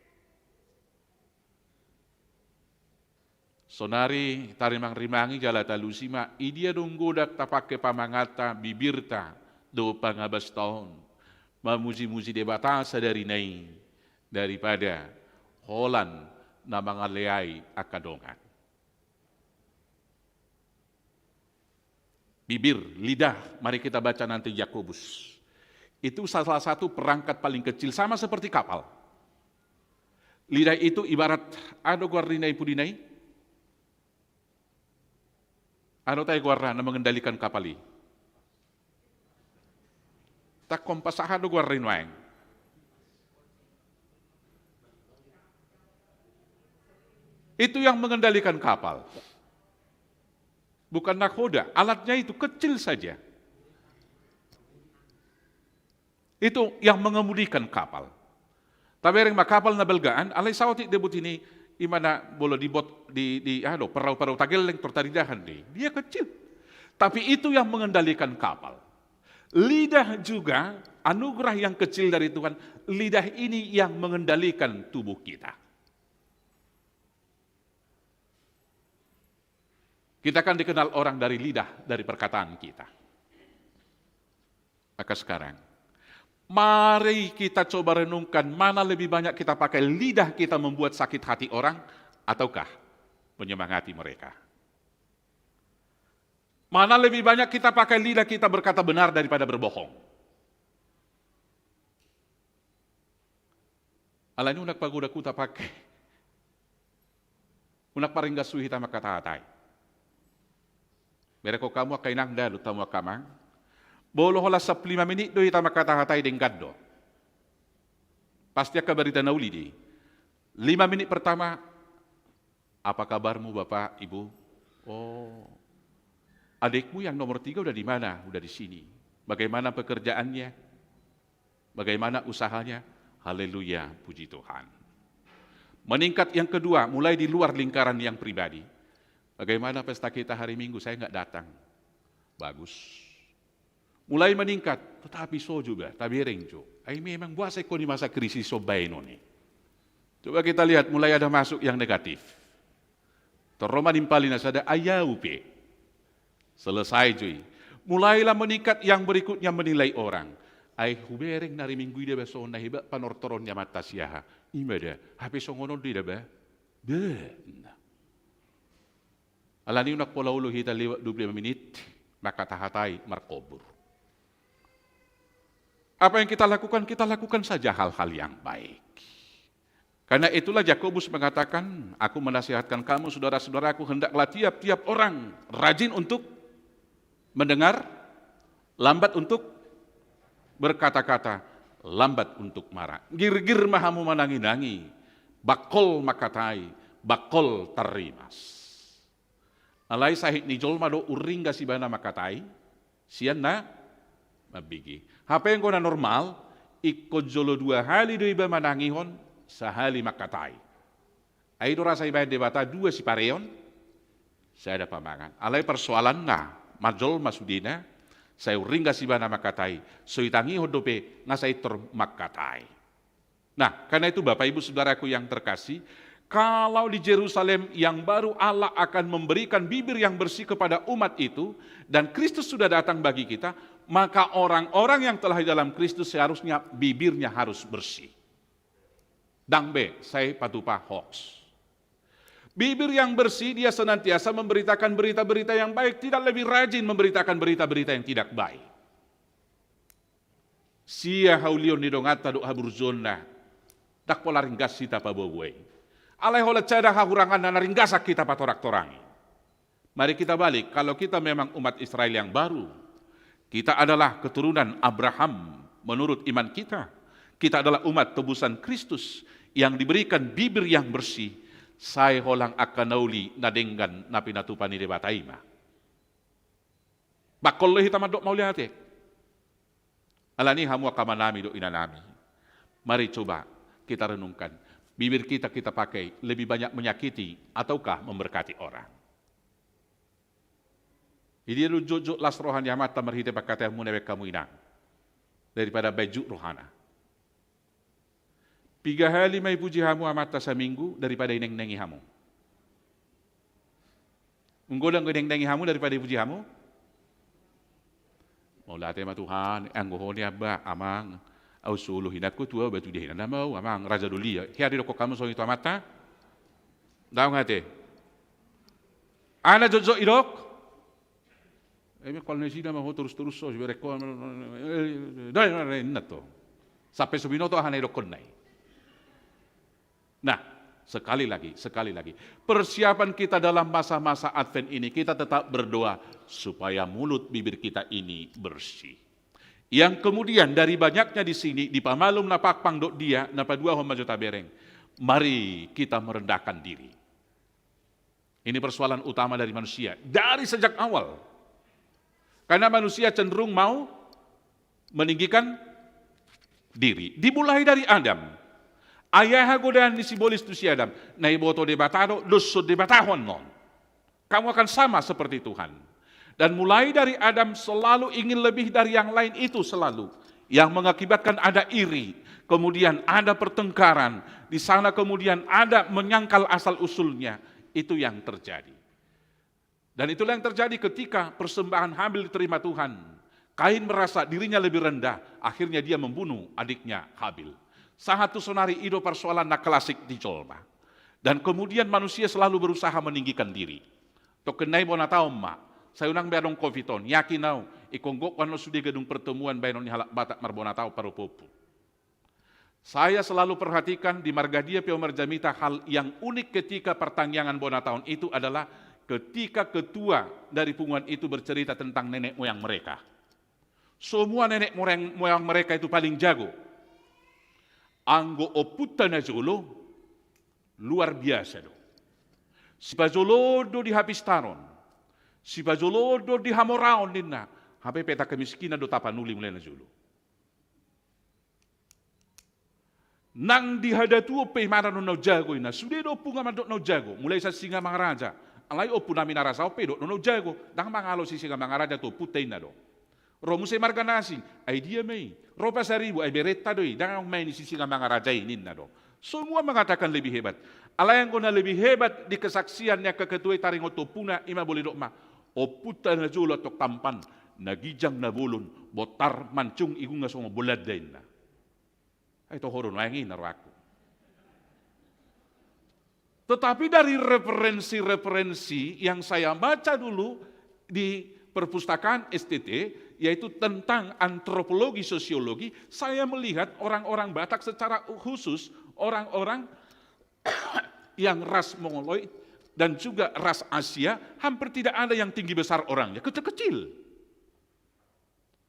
Sonari tarimangrimangi jala talusi ma, i dia dung godang tapangke pamanganta, bibirta dohot pangabasta on, mamujimuji Debata sadari na i, daripada holan na mangaleai angka dongan. Bibir, lidah, mari kita baca nanti Yakobus. Itu salah satu perangkat paling kecil, sama seperti kapal. Lidah itu ibarat, aha do goar ni na i pudi na i? Aha do tahe goarna na mengendalikan kapal i? Tangkompas, aha do goarna i nuaeng? Itu yang mengendalikan kapal. Bukan nahkoda, alatnya itu kecil saja. Itu yang mengemudikan kapal. Tabereng ma kapal na balgaan, alai saut i debut ini, i ma na molo di bot, di, di, aha do, parau-parau tagelleng tor taridahan do i. Dia kecil. Tapi itu yang mengendalikan kapal. Lidah juga anugerah yang kecil dari Tuhan. Lidah ini yang mengendalikan tubuh kita. Kita akan dikenal orang dari lidah, dari perkataan kita. Maka sekarang, mari kita coba renungkan mana lebih banyak kita pakai lidah kita membuat sakit hati orang, ataukah menyemangati mereka? Mana lebih banyak kita pakai lidah kita berkata benar daripada berbohong? Alani unang pagodang huta pangke. Unang paringgas hita mangkatahatai. Bereng hamu angka inang, dalu hamu angka amang. Molo holan sampulu lima menit do hita mangkatahatai, denggan do. Pasti angka barita na uli do i. Lima menit pertama, apa kabarmu Bapak, Ibu? Oh, adikmu yang nomor tiga udah di mana? Udah di sini. Bagaimana pekerjaannya? Bagaimana usahanya? Haleluya, puji Tuhan. Meningkat yang kedua, mulai di luar lingkaran yang pribadi. Bagaimana pesta kita hari Minggu? Saya nggak datang. Bagus. Mulai meningkat, tetapi so jo ba, tabereng jo. Ai memang boasa ingkon di masa krisis so baenon i. Coba kita lihat, mulai ada masuk yang negatif. Torro manimpali na sada, ai au pe. Selesai jo i. Mulailah meningkat yang berikutnya, menilai orang. Ai hubereng na ari Minggu i da ba songon na hebat panortoron ni amanta si aha. I ma da, hape songon on do i da ba. Be. Alani unang pola olo hita lewat dua puluh lima menit, maka tahatai markobur. Apa yang kita lakukan? Kita lakukan saja hal-hal yang baik. Karena itulah Jakobus mengatakan, "Aku menasihatkan kamu, saudara-saudaraku, hendaklah tiap-tiap orang rajin untuk mendengar, lambat untuk berkata-kata, lambat untuk marah." Girgir ma hamu manangi-nangi, bangkol mangkatai, bangkol tarrimas. Alai sahit ni jolma do, urringgas ibana mangkatai sian na mambege. Hape anggo na normal, ingkon jolo dua hali do iba manangihon, sahali mangkatai. Ai do rasa ibaen Debata dua sipareon, sada pamangan. Alai persoalanna, marjolma sudena, sai urringgas ibana mangkatai, so itangihon dope, nga sai tor mangkatai. Nah, karena itu Bapak Ibu Saudaraku yang terkasih, kalau di Jerusalem yang baru Allah akan memberikan bibir yang bersih kepada umat itu, dan Kristus sudah datang bagi kita, maka orang-orang yang telah di dalam Kristus seharusnya bibirnya harus bersih. Dang be sai patupa hoax. Bibir yang bersih, dia senantiasa memberitakan berita-berita yang baik, tidak lebih rajin memberitakan berita-berita yang tidak baik. Sia haulion ni donganta dohot haburjuonna, dang pola ringgas hita paboaboa i. Alai holan sada hahuranganna na ringgasan hita patorangtorangi. Mari kita balik, kalau kita memang umat Israel yang baru, kita adalah keturunan Abraham menurut iman kita, kita adalah umat tebusan Kristus yang diberikan bibir yang bersih, sai holan angka na uli na denggan na pinatupa ni Debata i ma. Bangkol do hita mandok mauliate. Alani hamu angka amanami dohot inanami. Mari coba kita renungkan. Bibir kita kita pakai lebih banyak menyakiti ataukah memberkati orang? Di dia do jotjot las roha ni Amanta marhite pangkataion muna baen hamu inang. Daripada baen jut rohana. Piga hali ma ipuji hamu Amanta saminggu daripada inengnengi hamu? Anggo dang inengnengi hamu daripada ipuji hamu? Mauliate ma Tuhan, anggo ho nian ba, Amang, au solo hinangku tu au ba tu dia hinan nama au, Amang, raja do lia. Hea didokkon hamu songon i tu Amanta? Daong ate. Ana jotjot idok? Eme kal nasida ma ho torus-torus so siberek ho. Dai na inna to. Sampe so binoto aha na idokkonna i. Nah, sekali lagi, sekali lagi. Persiapan kita dalam masa-masa Advent ini, kita tetap berdoa supaya mulut bibir kita ini bersih. Yang kemudian dari banyaknya di sini, dipamalum na pangpang dohot dia, na paduahon ma jo tabereng. Mari kita merendahkan diri. Ini persoalan utama dari manusia, dari sejak awal. Karena manusia cenderung mau meninggikan diri. Dimulai dari Adam. Ai aha godaan ni sibolis tu si Adam? Na iboto Debata do, dos so Debata ho annon. Kamu akan sama seperti Tuhan. Dan mulai dari Adam selalu ingin lebih dari yang lain itu selalu. Yang mengakibatkan ada iri, kemudian ada pertengkaran, di sana kemudian ada menyangkal asal-usulnya. Itu yang terjadi. Dan itulah yang terjadi ketika persembahan Habil diterima Tuhan. Kain merasa dirinya lebih rendah, akhirnya dia membunuh adiknya Habil. Sahat tu sonari i do persoalan na klasik di jolma. Dan kemudian manusia selalu berusaha meninggikan diri. Tongkin nai bona taon ma, sai unang be adong covid on, yakin au, ingkon gok annon sude gedung pertemuan baenon ni halak Batak marbona taon parup-urup. Saya selalu perhatikan di Marga Dia Piau Marjamita, hal yang unik ketika pertangiangan bona taon itu adalah ketika ketua dari punguan itu bercerita tentang nenek moyang mereka. Semua nenek moyang, moyang mereka itu paling jago. Anggo ompunta najolo, luar biasa do. Sipajolo do di hapistaron, sipajolo do di hamoraon ninna, hape peta kemiskinan do tapanuli mulai na jolo. Nang di hadatuon pe imana do na umjago inna, sude do ompunta mandok na umjago, mulai sian Singamangaraja. Alai ompunami na rasa on pe didok do na umjago, ndang mangalo si Singamangaraja tu ompunta inna do. Ro muse marga na asing, ai dia ma i? Ro Pasaribu, ai berenta do i, ndang adong ma i ni si Singamangaraja i ninna do. Semua mengatakan lebih hebat. Alai anggo na lebih hebat di kesaksian ni angka ketua i taringot tu ompuna, ima boi didok ma, ompunta na jolo antong tampan, na ginjang na bolon, bontar mancung igunga songon Bolanda inna. Ai toho do nuaeng i na rohangku. Tetapi dari referensi-referensi yang saya baca dulu di perpustakaan S T T, yaitu tentang antropologi sosiologi, saya melihat orang-orang Batak secara khusus, orang-orang yang ras Mongoloid dan juga ras Asia, hampir tidak ada yang tinggi besar orangnya, kecil-kecil.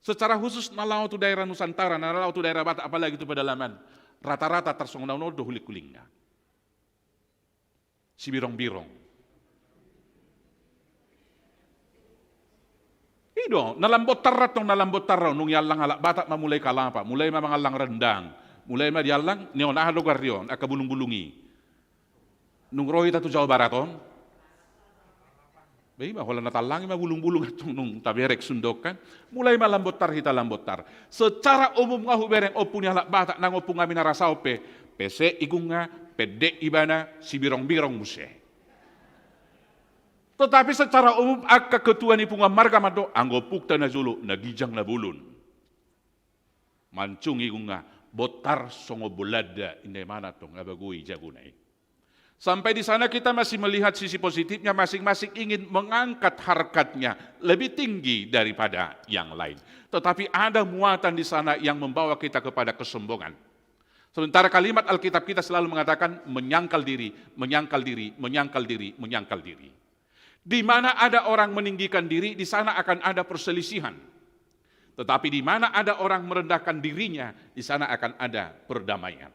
Secara khusus na laho tu daerah Nusantara, na laho tu daerah Batak, apalagi tu pedalaman, rata-rata tarsongon na on do huling-hulingna. Sibirongbirong. I do, na lam bontar antong, na lam bontar on, nunga diallang halak Batak ma mulai kalapa, mulai ma mangallang rendang, mulai ma diallang, ni on aha do goar ni on, angka bulung-bulung i. Nunga ro hita tu Jawa Barat on. Be ima, holan na taallang i ma bulung-bulung antong nunga taberek sundok kan. Mulai ma lam bontar hita, lam bontar. Secara umum nga hubereng ompu ni halak Batak nang ompunami na rasa on pe, pesek igunga, pendek ibana, sibirongbirong muse. Tetapi secara umum angka ketua ni punguan marga mandok, anggo ompunta na jolo, na ginjang na bolon. Mancung igunga, bontar songon Bolanda, inna imana antong, abagoi jagona i. Sampai di sana kita masih melihat sisi positifnya, masing-masing ingin mengangkat harkatnya lebih tinggi daripada yang lain. Tetapi ada muatan di sana yang membawa kita kepada kesombongan. Sementara kalimat Alkitab kita selalu mengatakan menyangkal diri, menyangkal diri, menyangkal diri, menyangkal diri. Di mana ada orang meninggikan diri, di sana akan ada perselisihan. Tetapi di mana ada orang merendahkan dirinya, di sana akan ada perdamaian.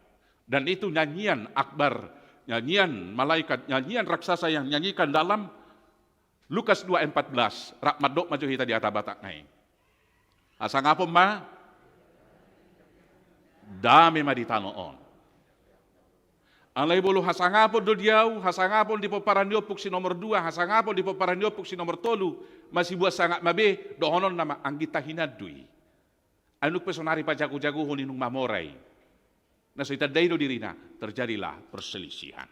Dan itu nyanyian akbar, nyanyian malaikat, nyanyian raksasa yang nyanyikan dalam Lukas dua empat belas, rap mandok ma jo hita di hata Batak nai. Hasangapon ma dame ma di tano on. Alai molo hasangapon do di ahu, hasangapon di pomparan ni ompung si nomor dua, hasangapon di pomparan ni ompung si nomor tolu, masibuat sangap ma be, dohononna ma anggita hinan do i. Ai nunga pe sonari pajago-jagohon i nunga mamora i. Na so ditandai do dirina, terjadilah perselisihan.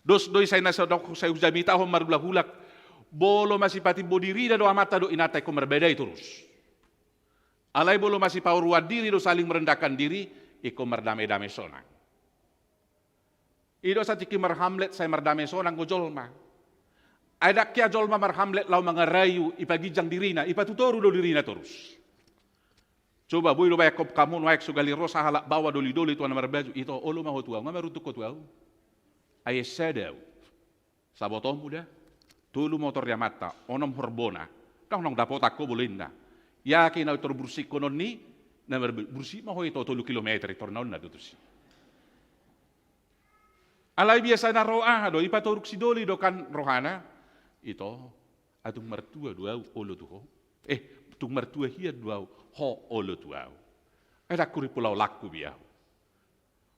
Dos do i sai na so dok sai hujamitahon marhulak-hulak. Molo masipatimbo dirina do amanta dohot inanta ingkon marbadai torus. Alai molo masipaoruan diri do saling merendahkan diri, ingkon mardame-dame sonang. I do satingki marhamlet sai mardame sonang do jolma. Ai ndang hea jolma marhamlet laho mangarayu, ipaginjang dirina, ipatutoru do dirina torus. Coba boi do baen hamu nuaeng, so gali ro sahalak baoa doli-doli tu na marbaju, ito, olo ma ho tu ahu, nga maruntuk ho tu ahu. Ai esa do ahu. Sabotoonmu da. Tolu motor ni amanta, onom horbona. Ndang naung dapotan ho molo inna. Ia ke na tor bursikhononna i, na marbe-, bursi ma ho ito tolu kilometer, tor na on na do tusi. Alai biasana ro aha do, ipatoruk sidoli do kan rohana. Ito, atung martua do ahu olo tu ho. Eh, tung martua hian do ahu, ho olo tu ahu. Ai ndang huripulao langku be ahu.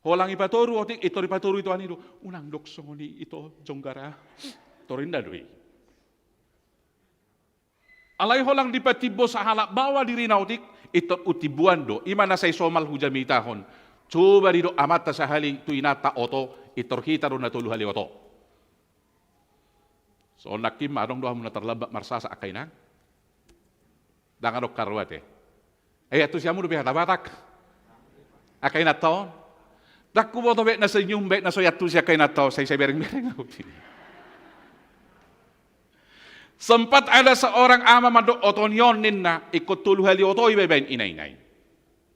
Holan ipatoru otik, itor ipatoru itoan i do. Unang dok songon i ito jonggara. Tor inna do i. Alai holan dipatimbo sahalak baoa dirina otik, itor utimboan do, ima na sai somal hujamitahon. Coba didok amanta sahali tu inanta oto, itor hita do na tolu hali oto. Songon nangkin ma adong do hamu na terlambat marsasak angka inang? Ndang adong karoa te. Ai iantusi hamu dope hata Batak angka inanta on? Ndang huboto baen na senyum, baen na so iantusi angka inanta on, sai sai bereng-bereng ahu. Sempat ada seorang ama mandok oto ni on ninna, ingkon tolu hali oto iba ibaen ina-ina i.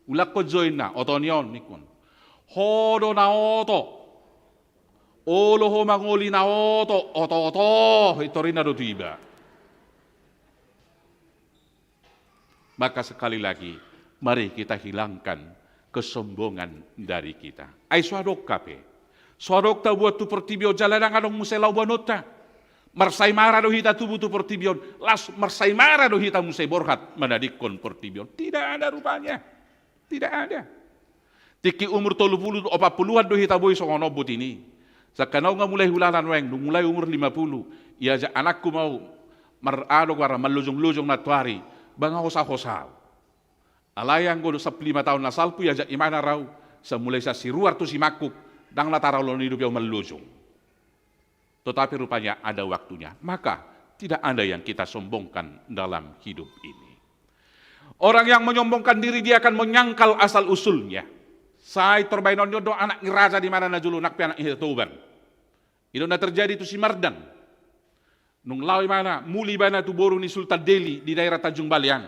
Ulakkon jo inna, oto ni on, ingkon. Ho do na oto. Olo ho mangoli na oto, oto-oto, itor inna do tu iba. Maka sekali lagi, mari kita hilangkan kesombongan dari kita. Ai so adong hape. So adong tabuat tu portibi on jala ndang adong muse laho boanonta. Marsaimara do hita tubu tu portibi on, laos marsaimara do hita muse borhat manadingkon portibi on. Tidak ada rupanya. Tidak ada. Tingki umur tolu pulu, opat puluan do hita boi songon on boti ni. Sangkan au nga mulai hulala nuaeng, dung mulai umur lima pulu, iajak anakku mau mar-, ado gara mallojong-lojong nantoari, ba nga hosa-hosa au. Alai anggo sampulu lima taon na salpu iajak imana rau, sai mulai sian siruar tu simangkuk, ndang na taralo na idupi au mallojong. Tetapi rupanya ada waktunya. Maka tidak ada yang kita sombongkan dalam hidup ini. Orang yang menyombongkan diri, dia akan menyangkal asal usulnya. Sai tor baenon ni on do anak ni raja di mana na jolo nang pe anak ni Hatoban. I do na terjadi tu si Mardan. Nung laho ibana, muli ibana tu boru ni Sultan Deli di daerah Tanjung Balean.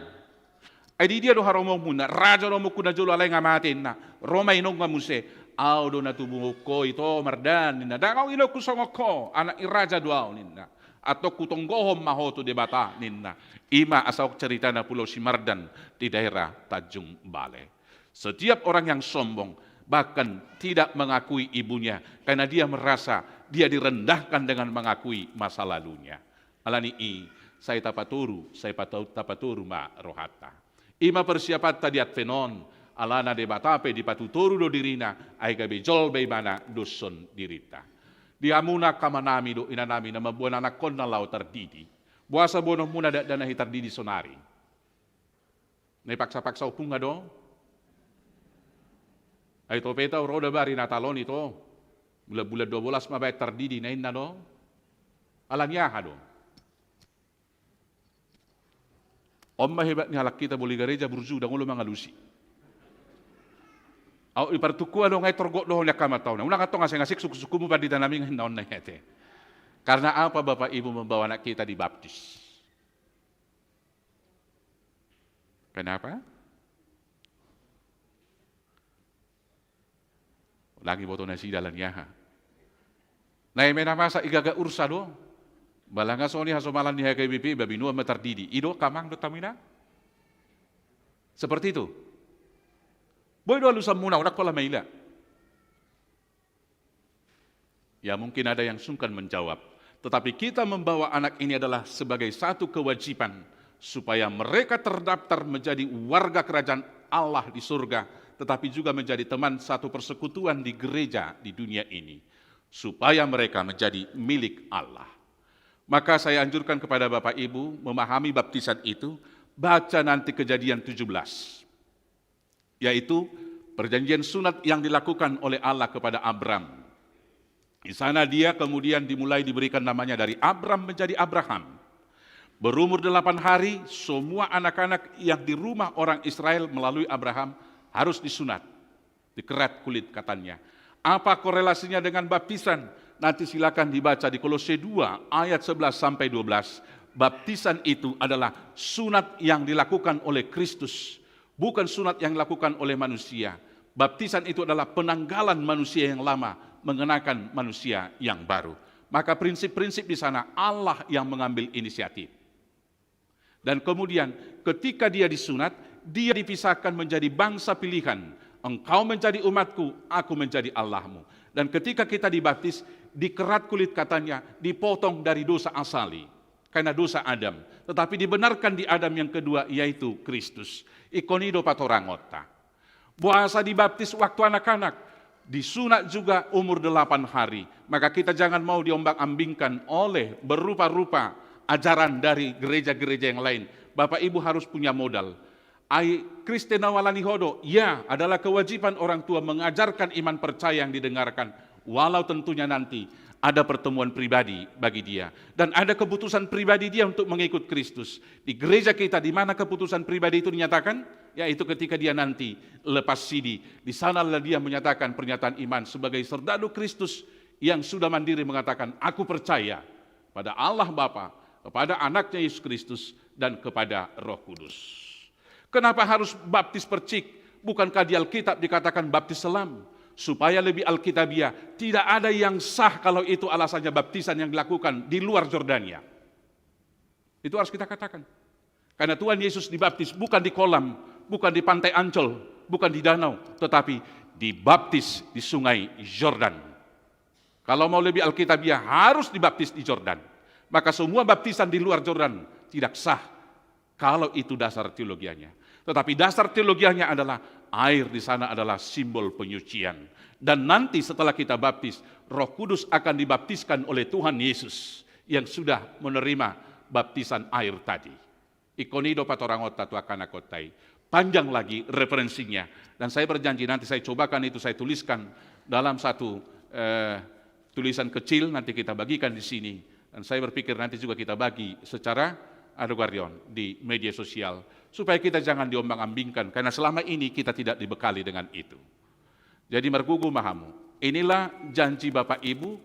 Ai di dia do haromoonmuna, raja do mungkin na jolo alai nga mate ninna. Ro ma inongna muse, au do na tubuhon ho ito Mardan ninna. Ndang au inongku songon ho, anak ni raja do au ninna. Antong hutonggohon ma ho tu Debata ninna. I ma asa on ceritana Pulau Simardan di daerah Tanjung Balai. Setiap orang yang sombong, bahkan tidak mengakui ibunya, karena dia merasa dia direndahkan dengan mengakui masa lalunya. Alani i, sai tapatoru, sai patau-, tapatoru ma rohanta. I ma persiapanta di Advent on, alana Debata pe dipatutoru do dirina, ai gabe jolma ibana doshon dirinta. Di hamuna angka amanami dohot inanami na mamboan anakkonna laho tardidi. Boasa boanonmuna dakdanak i tardidi sonari? Na ipaksa-paksa ompungna do? Ai ito pe tau ro da bari Natal on ito. Bulan-bulan dua belas ma baen tardidi na inna do. Alani aha do? On ma hebat ni halak hita, boli gareja burju, ndang olo mangalusi. Au i partungkoan do nga i torgok do ho ni angka amanta on. Unang antong asing-asing sungkun-sungkunmu pandita nami nga inna on na i ate. Karena apa Bapak Ibu membawa anak kita dibaptis? Kenapa? Lagi boto nasida alani aha? Na eme na masa i gaga ursa do. Ba langa songon i hasomalan ni H K B P, ba binuan ma tardidi. I do angka amang dohot inang? Seperti itu. Boi do alusanmuna, unang pola maila. Ya, mungkin ada yang sungkan menjawab. Tetapi kita membawa anak ini adalah sebagai satu kewajiban supaya mereka terdaftar menjadi warga kerajaan Allah di surga, tetapi juga menjadi teman satu persekutuan di gereja di dunia ini, supaya mereka menjadi milik Allah. Maka saya anjurkan kepada Bapak Ibu memahami baptisan itu, baca nanti Kejadian tujuh belas. Yaitu perjanjian sunat yang dilakukan oleh Allah kepada Abram. Di sana dia kemudian dimulai diberikan namanya dari Abram menjadi Abraham. Berumur delapan hari, semua anak-anak yang di rumah orang Israel melalui Abraham harus disunat, dikerat kulit katannya. Apa korelasinya dengan baptisan? Nanti silakan dibaca di Kolose dua ayat sebelas sampai dua belas. Baptisan itu adalah sunat yang dilakukan oleh Kristus. Bukan sunat yang dilakukan oleh manusia. Baptisan itu adalah penanggalan manusia yang lama, mengenakan manusia yang baru. Maka prinsip-prinsip di sana Allah yang mengambil inisiatif. Dan kemudian ketika dia disunat, dia dipisahkan menjadi bangsa pilihan. Engkau menjadi umatku, aku menjadi Allahmu. Dan ketika kita dibaptis, dikerat kulit katannya, dipotong dari dosa asali. Karena dosa Adam. Tetapi dibenarkan di Adam yang kedua, yaitu Kristus. Ingkon i do patorangonta. Boasa dibaptis waktu anak-anak, disunat juga umur delapan hari. Maka kita jangan mau diombang-ambingkan oleh berupa-rupa ajaran dari gereja-gereja yang lain. Bapak Ibu harus punya modal. Ai Kristen na hualani ho do, ya, adalah kewajiban orang tua mengajarkan iman percaya yang didengarkan, walau tentunya nanti ada pertemuan pribadi bagi dia dan ada keputusan pribadi dia untuk mengikut Kristus. Di gereja kita, di mana keputusan pribadi itu dinyatakan, yaitu ketika dia nanti lepas sidi, di sanalah dia menyatakan pernyataan iman sebagai serdadu Kristus yang sudah mandiri mengatakan, "Aku percaya pada Allah Bapa, kepada Anaknya Yesus Kristus, dan kepada Roh Kudus." Kenapa harus baptis percik? Bukankah di Alkitab dikatakan baptis selam? Supaya lebih alkitabiah, tidak ada yang sah kalau itu alasannya baptisan yang dilakukan di luar Jordania. Itu harus kita katakan. Karena Tuhan Yesus dibaptis bukan di kolam, bukan di Pantai Ancol, bukan di danau, tetapi dibaptis di Sungai Yordan. Kalau mau lebih alkitabiah, harus dibaptis di Jordan. Maka semua baptisan di luar Jordan tidak sah kalau itu dasar teologianya. Tetapi dasar teologianya adalah air di sana adalah simbol penyucian. Dan nanti setelah kita baptis, Roh Kudus akan dibaptiskan oleh Tuhan Yesus yang sudah menerima baptisan air tadi. Ingkon i do patorangonta tu angka anakhonta i. Panjang lagi referensinya. Dan saya berjanji nanti saya cobakan itu, saya tuliskan dalam satu, eh, tulisan kecil, nanti kita bagikan di sini. Dan saya berpikir nanti juga kita bagi secara adegarion di media sosial. Supaya kita jangan diombang-ambingkan, karena selama ini kita tidak dibekali dengan itu. Jadi margogo ma hamu. Inilah janji Bapak Ibu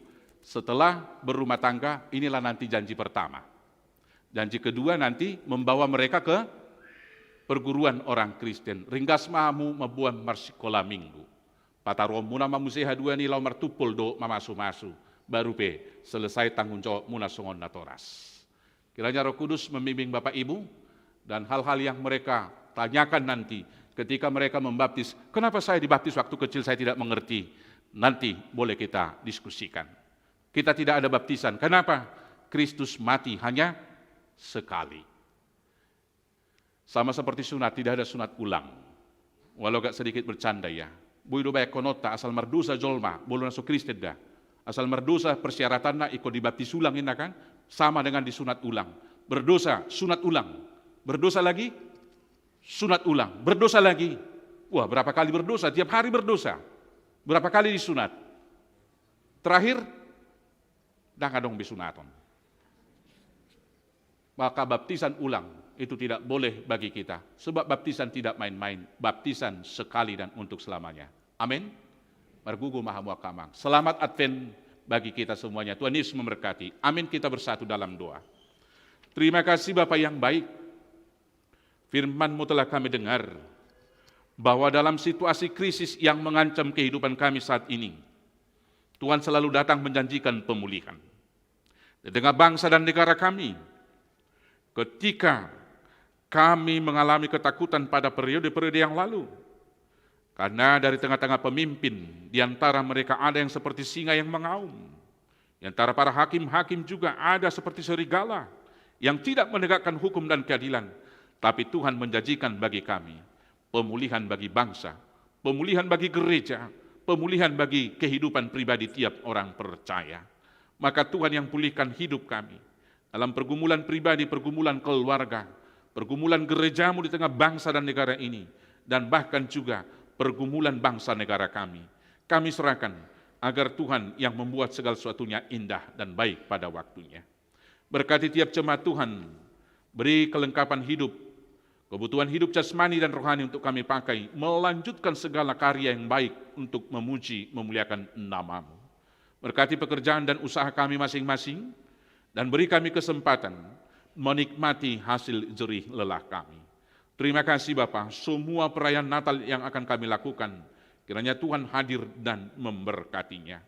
setelah berumah tangga, inilah nanti janji pertama. Janji kedua nanti membawa mereka ke perguruan orang Kristen. Ringgas ma hamu mamboan marsikola minggu. Pataruonmuna ma muse haduan i laho martumpol dohot mamasumasu. Baru pe selesai tanggung jawabmuna songon natoras. Kiranya Roh Kudus membimbing Bapak Ibu dan hal-hal yang mereka tanyakan nanti ketika mereka membaptis. Kenapa saya dibaptis waktu kecil, saya tidak mengerti? Nanti boleh kita diskusikan. Kita tidak ada baptisan. Kenapa? Kristus mati hanya sekali. Sama seperti sunat, tidak ada sunat ulang. Walau agak sedikit bercanda ya. Boi do baen hononta, asal mardosa jolma, molo na so Kristen da. Asal mardosa, persyaratanna ingkon dibaptis ulang, inna kan? Sama dengan disunat ulang. Berdosa, sunat ulang. Berdosa lagi, sunat ulang. Berdosa lagi. Wah, berapa kali berdosa? Tiap hari berdosa. Berapa kali disunat? Terakhir, ndang adong be sunaton. Maka baptisan ulang itu tidak boleh bagi kita. Sebab baptisan tidak main-main. Baptisan sekali dan untuk selamanya. Amin. Margogo ma hamu angka amang. Selamat Advent bagi kita semuanya. Tuhan Yesus memberkati. Amin. Kita bersatu dalam doa. Terima kasih Bapa yang baik. Firman-Mu telah kami dengar bahwa dalam situasi krisis yang mengancam kehidupan kami saat ini, Tuhan selalu datang menjanjikan pemulihan. Di tengah bangsa dan negara kami, ketika kami mengalami ketakutan pada periode-periode yang lalu, karena dari tengah-tengah pemimpin, di antara mereka ada yang seperti singa yang mengaum. Di antara para hakim-hakim juga ada seperti serigala yang tidak menegakkan hukum dan keadilan. Tapi Tuhan menjanjikan bagi kami pemulihan bagi bangsa, pemulihan bagi gereja, pemulihan bagi kehidupan pribadi tiap orang percaya. Maka Tuhan yang pulihkan hidup kami dalam pergumulan pribadi, pergumulan keluarga, pergumulan gereja-Mu di tengah bangsa dan negara ini, dan bahkan juga pergumulan bangsa negara kami. Kami serahkan agar Tuhan yang membuat segala sesuatunya indah dan baik pada waktunya. Berkati tiap jemaat Tuhan, beri kelengkapan hidup, kebutuhan hidup jasmani dan rohani untuk kami pakai, melanjutkan segala karya yang baik untuk memuji, memuliakan nama-Mu. Berkati pekerjaan dan usaha kami masing-masing, dan beri kami kesempatan menikmati hasil jerih lelah kami. Terima kasih Bapa, semua perayaan Natal yang akan kami lakukan, kiranya Tuhan hadir dan memberkatinya.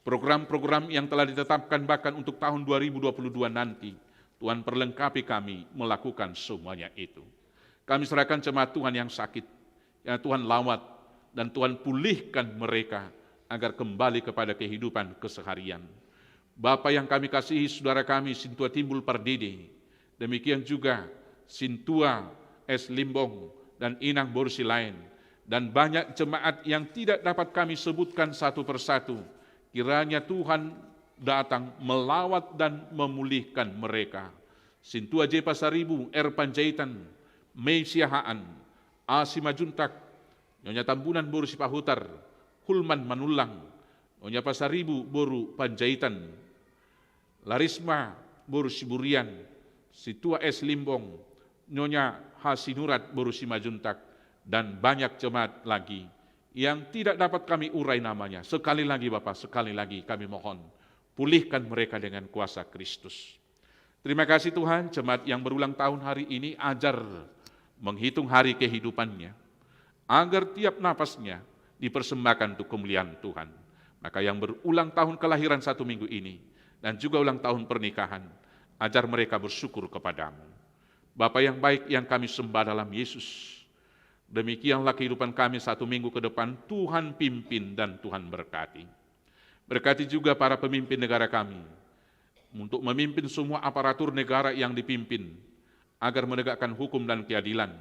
Program-program yang telah ditetapkan bahkan untuk tahun dua ribu dua puluh dua nanti, Tuhan perlengkapi kami melakukan semuanya itu. Kami serahkan jemaat Tuhan yang sakit, yang Tuhan lawat, dan Tuhan pulihkan mereka agar kembali kepada kehidupan keseharian. Bapa yang kami kasihi, saudara kami Sintua Timbul Pardede, demikian juga Sintua S Limbong dan Inang boru Silaen, dan banyak jemaat yang tidak dapat kami sebutkan satu persatu. Kiranya Tuhan datang melawat dan memulihkan mereka. Sintua J Pasaribu, R Panjaitan, Mei Siahaan, A Simanjuntak, Nyonya Tambunan boru Sipahutar, Hulman Manullang, Nyonya Pasaribu boru Panjaitan, Larisma boru Siburian, Sintua S Limbong, Nyonya H Sinurat boru Simanjuntak, dan banyak jemaat lagi yang tidak dapat kami urai namanya. Sekali lagi Bapa, sekali lagi kami mohon, pulihkan mereka dengan kuasa Kristus. Terima kasih Tuhan, jemaat yang berulang tahun hari ini ajar menghitung hari kehidupannya, agar tiap napasnya dipersembahkan untuk kemuliaan Tuhan. Maka yang berulang tahun kelahiran satu minggu ini, dan juga ulang tahun pernikahan, ajar mereka bersyukur kepada-Mu. Bapa yang baik yang kami sembah dalam Yesus, demikianlah kehidupan kami satu minggu ke depan, Tuhan pimpin dan Tuhan berkati. Berkati juga para pemimpin negara kami untuk memimpin semua aparatur negara yang dipimpin agar menegakkan hukum dan keadilan,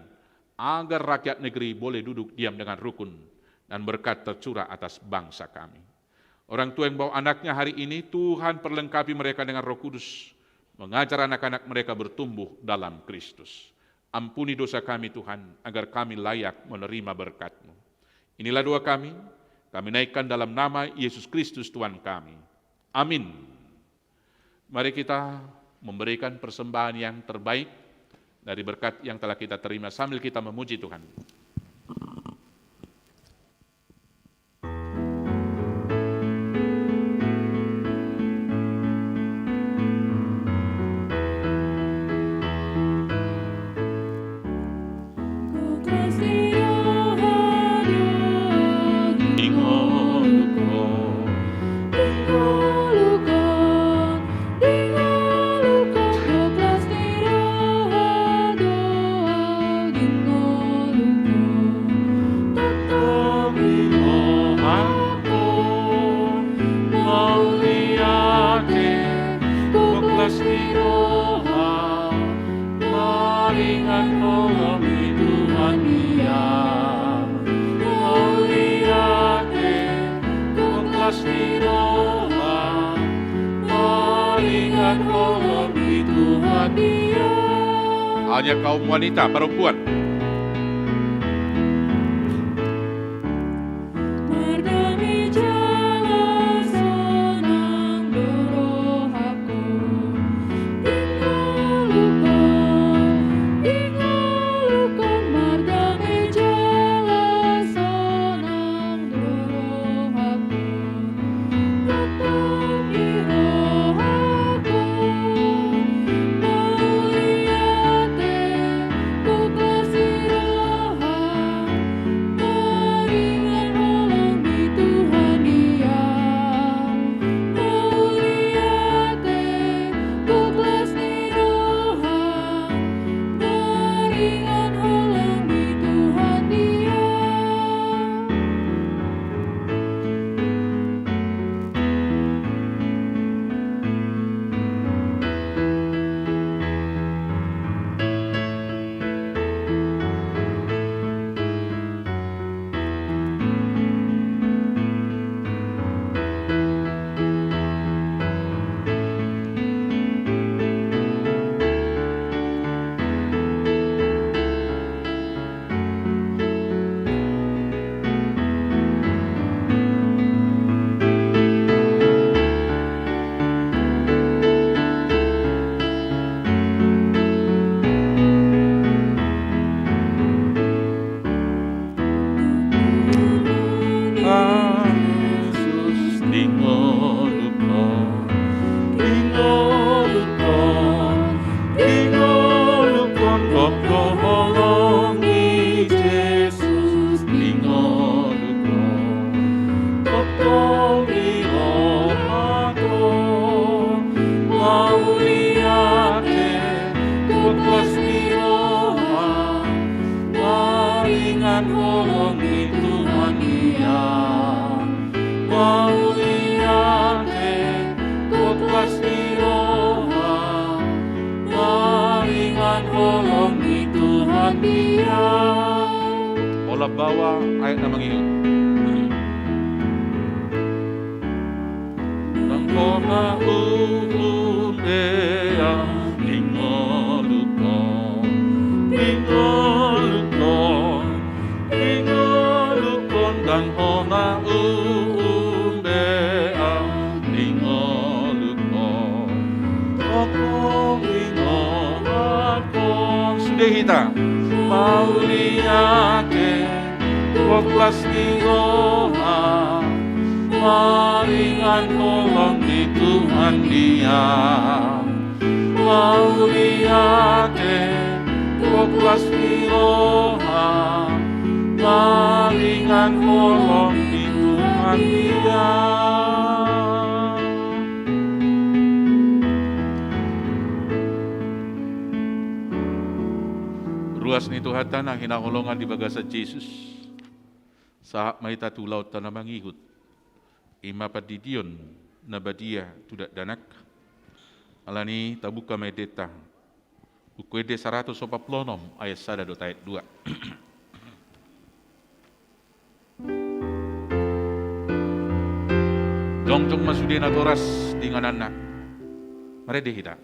agar rakyat negeri boleh duduk diam dengan rukun dan berkat tercurah atas bangsa kami. Orang tua yang bawa anaknya hari ini, Tuhan perlengkapi mereka dengan Roh Kudus, mengajar anak-anak mereka bertumbuh dalam Kristus. Ampuni dosa kami, Tuhan, agar kami layak menerima berkat-Mu. Inilah doa kami, kami naikkan dalam nama Yesus Kristus Tuhan kami. Amin. Mari kita memberikan persembahan yang terbaik dari berkat yang telah kita terima sambil kita memuji Tuhan. Mauliate, gok las ni roha, maringan holong ni Tuhan Ia. Mauliate, gok las ni roha, maringan holong ni Tuhan Ia. Hanya kaum wanita, perempuan. Mardame jala sonang do rohangku, ingolukhon, ingolukhon, mardame jala sonang do rohangku. Tongtong di rohangku, mauliate, gok las ni roha, maringan holong ni Tuhan Ia. Mauliate, gok las ni roha, maringan holong ni Tuhan Ia. Jesus, ingolukhon, ingolukhon, ingolukhon, gok do holong ni Jesus, ingolukhon, gok do di rohangku. Mauliate, gok las ni roha, maringan holong ni Tuhan Ia. Mauliate, gok las ni roha, maringan holong ni Tuhan Ia. Olat baoa, aek na mangihut. Ndang hona umbea, ingolukhon, ingolukhon, ingolukhon, ndang hona umbea, ingolukhon, tongtong di rohangku. Sude hita. Mauliate, gok las ni roha, maringan holong ni Tuhan Ia. Mauliate, gok las ni roha, maringan holong ni Tuhan Ia. Ruas ni Tuhanta na hinaholongan di bagasan Jesus. Sahat ma hita tu ulaonta na mangihut. I ma pandidion na badia tu dakdanak. Alani i tabuka ma endenta. Buku Ende saratus opat pulu onom ayat sada dohot ayat dua. Jongjong ma sude natoras di ingananna. Marende hita.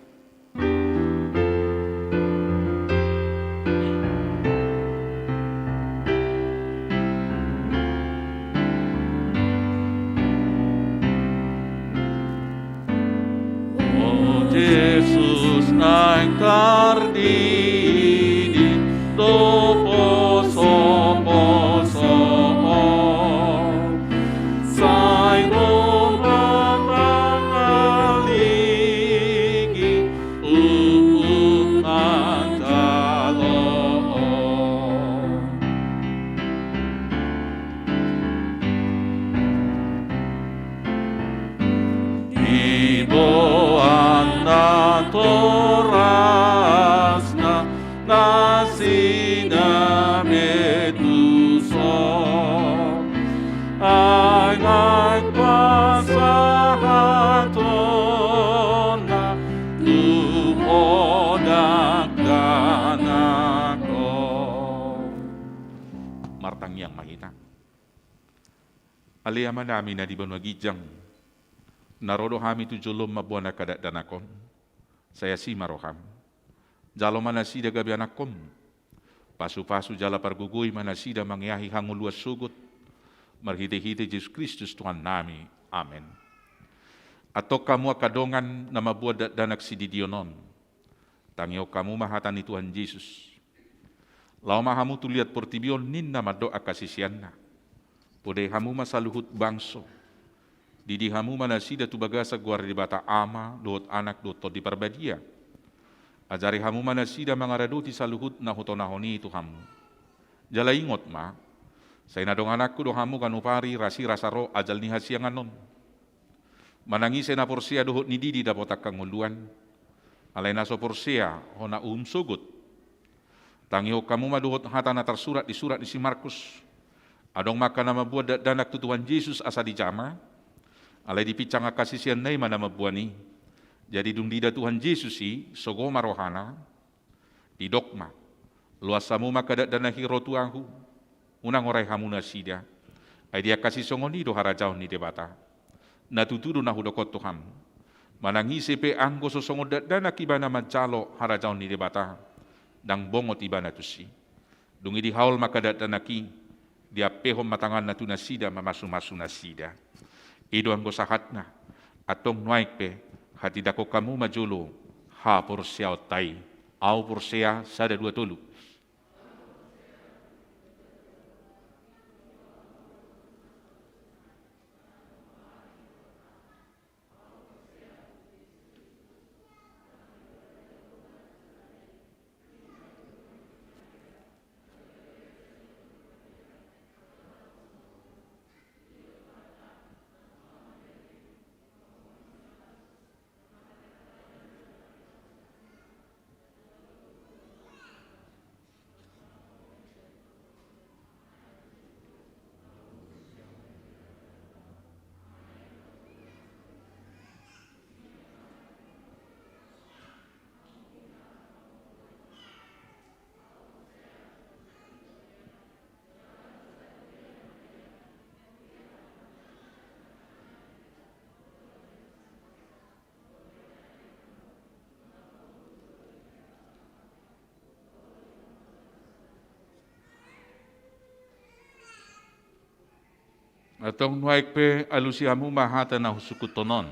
O Jesus naeng tardidi do poso-poso on, sai do ma mangaligi huhut manjalo on. Diboan natorasna nasida be tuson, ai naeng pasahatonna tu ho dakdanak on. Martangiang ma hita. Ale Amanami na di banua ginjang, na ro do hami tu jolom mamboan angka dakdanak on. Sai asi ma roham. Jalo ma nasida gabe anakkonmu. Pasu-pasu jala pargogoi ma nasida mangeahi hangoluan sogot. Marhite-hite Jesus Kristus Tuhannami. Amen. Antong hamu angka dongan na mamboan dakdanak sididion on, tangihon hamu ma hata ni Tuhan Jesus. Laho ma hamu tu liat portibi on, ninna mandok angka siseanna. Podai hamu ma saluhut bangso. Didi hamu ma nasida tu bagasan goar ni Debata Ama, dohot Anak, dohot Tondi Parbadia. Ajari hamu ma nasida mangaradoti saluhut na hutonahon i tu hamu. Jala ingot ma, sai na dongananku do hamu ganup ari, rasirasa ro ajal ni hasiangan on. Manang ise na porsea dohot nididi dapot angka ngoluan, alai na so porsea hona uhum sogot. Tangihon hamu ma dohot hata na tarsurat di surat ni si Markus. Adong ma angka na mamboan dakdanak tu Tuhan Jesus asa dijama, alai dipinsang angka siseanna i ma na mamboan i. Jadi dung diida Tuhan Jesus i, sogo ma rohana. Didok ma, loas hamu ma angka dakdanak i ro tu ahu, unang orai hamu nasida. Ai di angka sisongon i do harajaon ni Debata. Na tutu do na hudok on tu hamu. Manang ise pe anggo so songon dakdanak ibana manjalo harajaon ni Debata, ndang bongot ibana tusi. Dung i dihaol ma angka dakdanak i, diampehon ma tanganna tu nasida mamasu-masu nasida. I do anggo sahatna. Antong nuaeng pe, hatindangkon hamu ma jolo haporseaonta i. Ahu porsea, sada dua tolu. Antong nuaeng pe alusi hamu ma hata na husungkunhon on.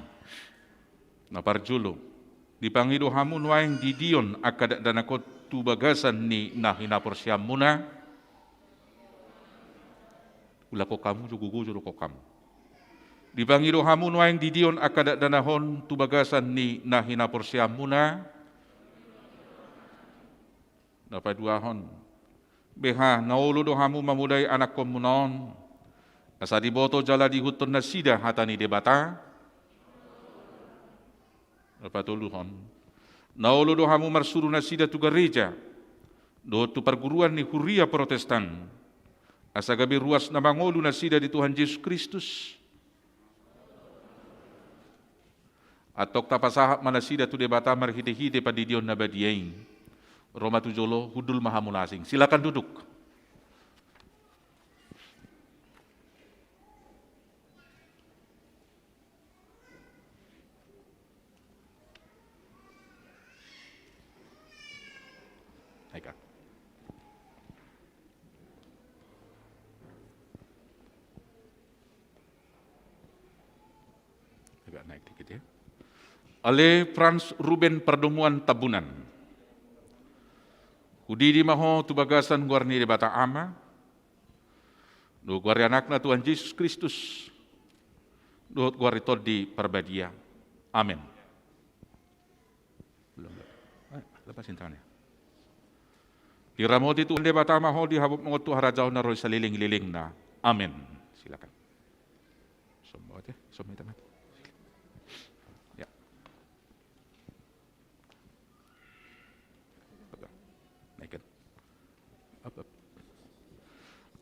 Na parjolo, dipangido hamu nuaeng didion angka dakdanak on tu bagasan ni na hinaporseaonmuna. Ulahon hamu jo, gogo jo dokhon hamu. Dipangido hamu nuaeng didion angka dakdanak on tu bagasan ni na hinaporseaonmuna. Na paduahon, beha na olo do hamu mamodai anakkonmuna on, asa diboto jala diihuthon nasida hata ni Debata? Na patoluhon, na olo do hamu marsuru nasida tu gareja dohot tu parguruan ni huria Protestan, asa gabe ruas na mangolu nasida di Tuhan Jesus Kristus? Antong tapasahat ma nasida tu Debata marhitehite pandidion na badia i. Ro ma tu jolo, hundul ma hamu na asing. Silakan duduk. Naik, Kak. Agak naik dikit, ya. Ale Frans Ruben Pardomuan Tambunan. Hudidi ma ho tu bagasan goar ni Debata Ama, dohot goar ni Anakna Tuhan Jesus Kristus, dohot goar ni Tondi Parbadia. Amen. Belum, belum. Eh, lepasin tangannya. Diramoti Tuhan Debata ma ho di hamu on tu harajaon na ro di saleleng-lelengna. Amen. Silakan. Sombong, ya, sombong tangan. Ya. Naikkan. Up, up.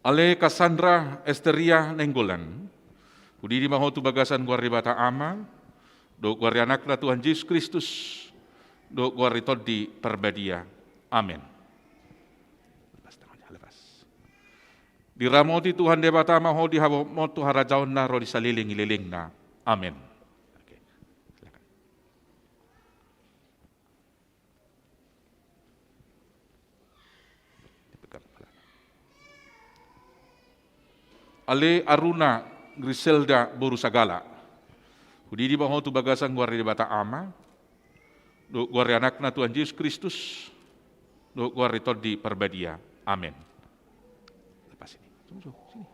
Ale Cassandra Esteria Nainggolan, hudidi ma ho tu bagasan goar ni Debata Ama, dohot goar ni Anakna Tuhan Jesus Kristus, dohot goar ni Tondi Parbadia. Amen. Lepas tangannya, lepas. Diramoti Tuhan Debata ma ho di hamu on tu harajaon na ro di saleleng-lelengna. Amen. Oke. Silakan. Dipegang kepala. Ale Aruna Griselda boru Sagala. Hudidi ma ho tu bagasan goar ni Debata Ama, dohot goar ni Anakna Tuhan Jesus Kristus, dohot goar ni Tondi Parbadia. Amen. Lepas ini. Sini, sini.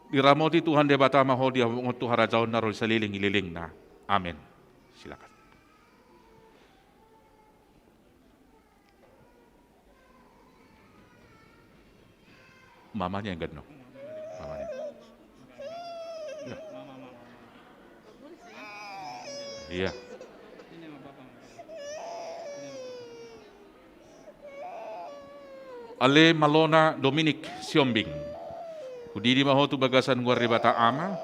Diramoti Tuhan Debata ma ho di hamu on tu harajaon na ro di saleleng-lelengna. Amen. Silakan. Mamanya yang gadno. Mamanya. Ya. Iya. Ale Malona Dominik Siombing. Hudidi ma ho tu bagasan goar ni Debata Ama,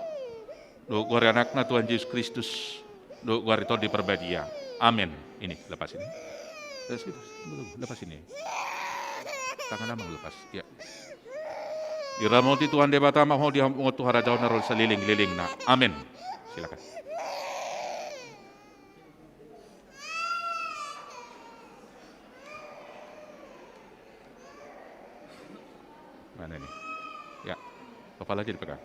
dohot goar ni Anakna Tuhan Jesus Kristus, dohot goar ni Tondi Parbadia. Amen. Ini, lepas ini. Lepas ini. Tangan abang lepas. Ya. Diramoti Tuhan Debata ma ho di hamu on tu harajaon na ro di saleleng-lelengna. Amen. Silakan. Mana ini? Ya, kepala aja dipegang.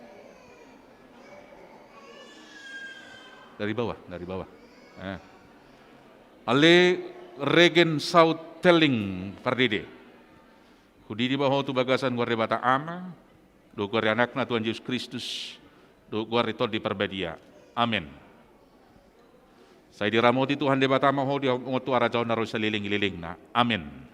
Dari bawah, dari bawah. Eh. Ale Regen Saut Telling Pardede. Hudidi ma ho tu bagasan goar ni Debata Ama, dohot goar ni Anakna Tuhan Jesus Kristus, dohot goar ni Tondi Parbadia. Amen. Sai diramoti Tuhan Debata ma ho di hamu on tu harajaon na ro di saleleng-lelengna. Amen.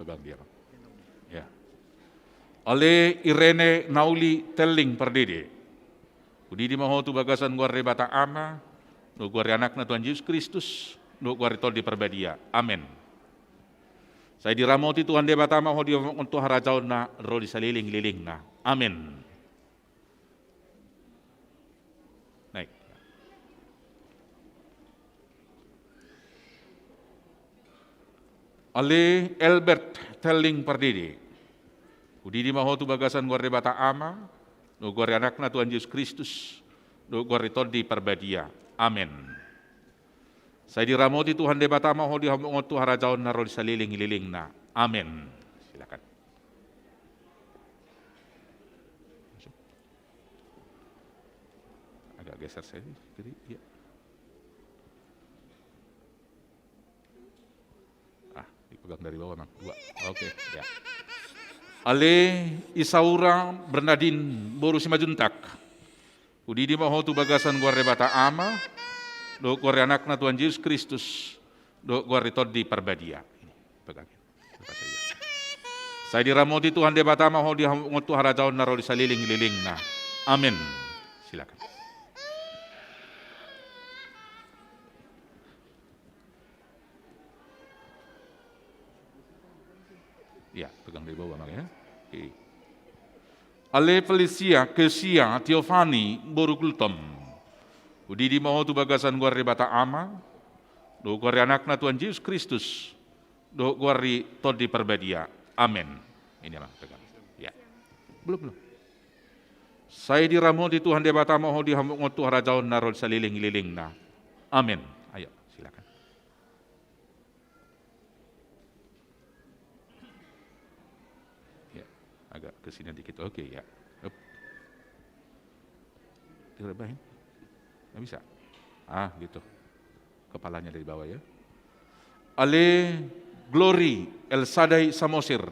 Pegang dia, Bang. Ya. Ale Irene Nauli Telling Pardede. Hudidi ma ho tu bagasan goar ni Debata Ama, dohot goar ni Anakna Tuhan Jesus Kristus, dohot goar ni Tondi Parbadia. Amen. Sai diramoti Tuhan Debata ma ho di hamu on tu harajaon na ro di saleleng-lelengna. Amen. Naik. Ale Albert Telling Pardede. Hudidi ma ho tu bagasan goar ni Debata Ama, dohot goar ni Anakna Tuhan Jesus Kristus, dohot goar ni Tondi Parbadia. Amen. Sai diramoti Tuhan Debata ma ho di hamu on tu harajaon na ro di saleleng-lelengna. Amen. Silakan. Agak geser saya, kiri, iya. Ah, dipegang dari bawah, Mang. Dua. Oke, ya. Ale Isaura Bernadin boru Simanjuntak. Hudidi ma ho tu bagasan goar ni Debata Ama, dohot goar ni Anakna Tuhan Jesus Kristus, dohot goar ni Tondi Parbadia. Ini, pegang. Sai diramoti Tuhan Debata ma ho di hamu on tu harajaon na ro di saleleng-lelengna. Amen. Silakan. Iya, pegang dari bawah, Mang, ya. Oke. Ale Felicia, Kesia, Tiofani, boru Gultom. Hudidi ma ho tu bagasan goar ni Debata Ama, dohot goar ni Anakna Tuhan Jesus Kristus, dohot goar ni Tondi Parbadia. Amen. Ini, Mang, pegang. Ya. Belum, belum. Sai diramoti Tuhan Debata ma ho di hamu on tu harajaon na ro di saleleng ni lelengna. Amen. Ayo, silakan. Ya, agak ke sini dikit. Oke, ya. Hup. Direbahin. Nggak bisa. Ah, gitu. Kepalanya dari bawah, ya. Ale Glory El Sadai Samosir.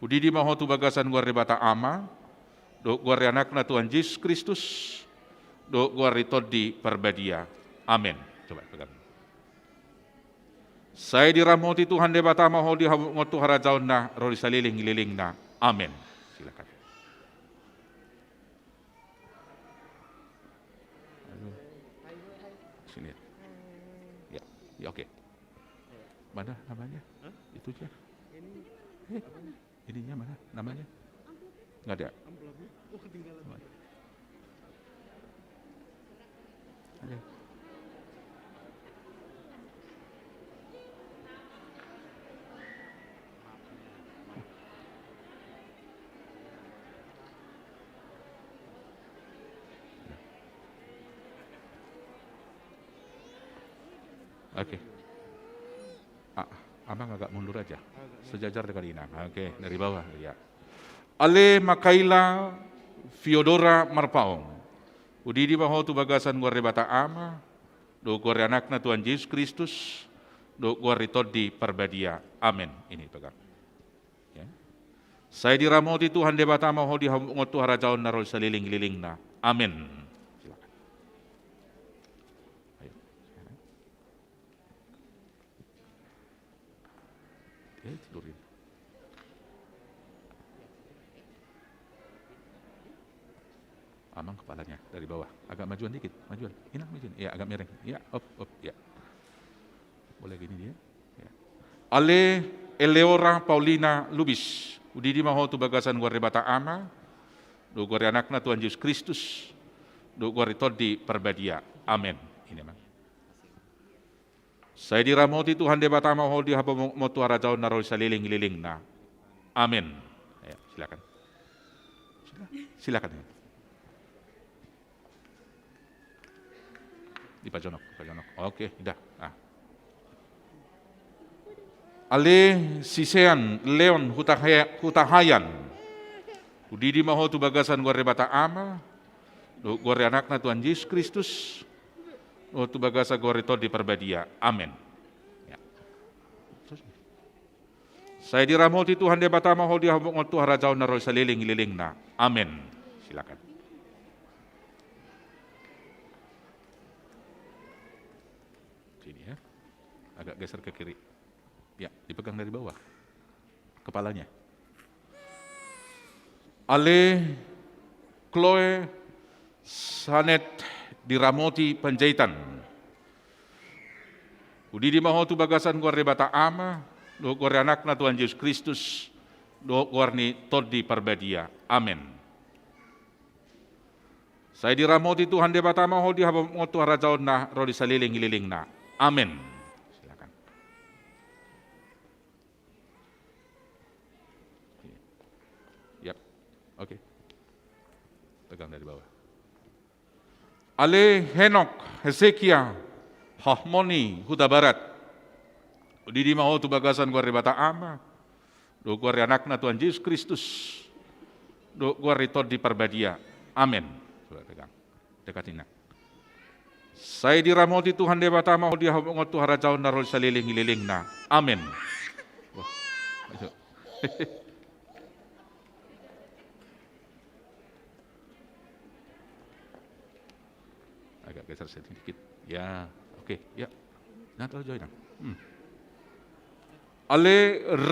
Hudidi ma ho tu bagasan goar ni Debata Ama, dohot goar ni Anakna Tuhan Jesus Kristus, dohot goar ni Tondi Parbadia. Amen. Coba pegang. Sai diramoti Tuhan Debata ma ho di hamu on tu harajaon na ro di saleleng ni lelengna. Amen. Silakan. Sini. Ya, ya, oke. Mana namanya? Hah? Itu aja. Eh, ininya mana namanya? Nggak ada. Oke. Oke. A-, Amang agak mundur aja. Sejajar dengan Inang. Oke, dari bawah, ya. Ale Makaila Fiodora Marpaung. Hudidi ma ho tu bagasan goar ni Debata Ama, dohot goar ni Anakna Tuhan Jesus Kristus, dohot goar ni Tondi Parbadia. Amen. Ini pegang. Ya. Sai diramoti Tuhan Debata ma ho di hamu on tu harajaon na ro di saleleng ni lelengna. Amen. Silakan. Ayo. Eh, tidurin. Amang kepalanya dari bawah. Agak majuan dikit, majuan. Inang majuan. Ya, agak miring. Ya, op, op, ya. Boleh gini dia. Ya. Ale Eleora Paulina Lubis. Hudidi ma ho tu bagasan goar ni Debata Ama, dohot goar ni Anakna Tuhan Jesus Kristus, dohot goar ni Tondi Parbadia. Amen. Ini, Mang. Sai diramoti Tuhan Debata ma ho di hamu on tu harajaon na ro di saleleng ni lelengna. Amen. Ya, silakan. Sila-, silakan. Dipajonok, dipajonok. Oke, dah. Ah. Ale Sisean Leon Hutahe-, Hutahaean. Hudidi ma ho tu bagasan goar ni Debata Ama, dohot goar ni Anakna Tuhan Jesus Kristus, dohot tu bagasan goar ni Tondi Parbadia. Amen. Ya. Sai diramoti Tuhan Debata ma ho di hamu on tu harajaon na ro di saleleng ni lelengna. Amen. Silakan. Sini ya. Agak geser ke kiri. Ya, dipegang dari bawah. Kepalanya. Ale Chloe Sanet Diramoti Panjaitan. Hudidi ma ho tu bagasan goar ni Debata Ama, dohot goar ni Anakna Tuhan Jesus Kristus, dohot goar ni Tondi Parbadia. Amen. Sai diramoti Tuhan Debata ma ho di hamu on tu harajaon na ro di saleleng ni lelengna. Amen. Silakan. Yap. Oke. Pegang dari bawah. Ale Henok Hesekia Hahmoni Hutabarat. Hudidi ma ho tu bagasan goar ni Debata Ama, dohot goar ni Anakna Tuhan Jesus Kristus, dohot goar ni Tondi Parbadia. Amen. Coba pegang. Dekat, Inang. Sai diramoti Tuhan Debata ma ho di hamu on tu harajaon na ro di saleleng ni lelengna. Amen. Wah, ayo. Agak geser sedikit. Ya, oke, ya. Jangan terlalu jauh, Inang. Hmm. Ale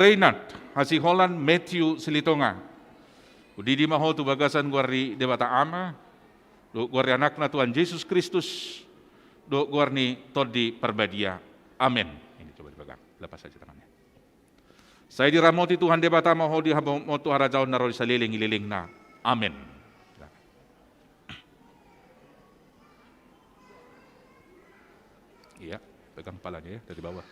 Reinhard Hasiholan Matthew Silitonga. Hudidi ma ho tu bagasan goar ni Debata Ama, dohot goar ni Anakna Tuhan Jesus Kristus, dohot goar ni Tondi Parbadia. Amen. Ini coba dipegang. Lepas saja tangannya. Sai diramoti Tuhan Debata ma ho di habotbot tu harajaon na ro di saleleng ni lelengna. Amen. Iya, pegang palanya ya, dari bawah.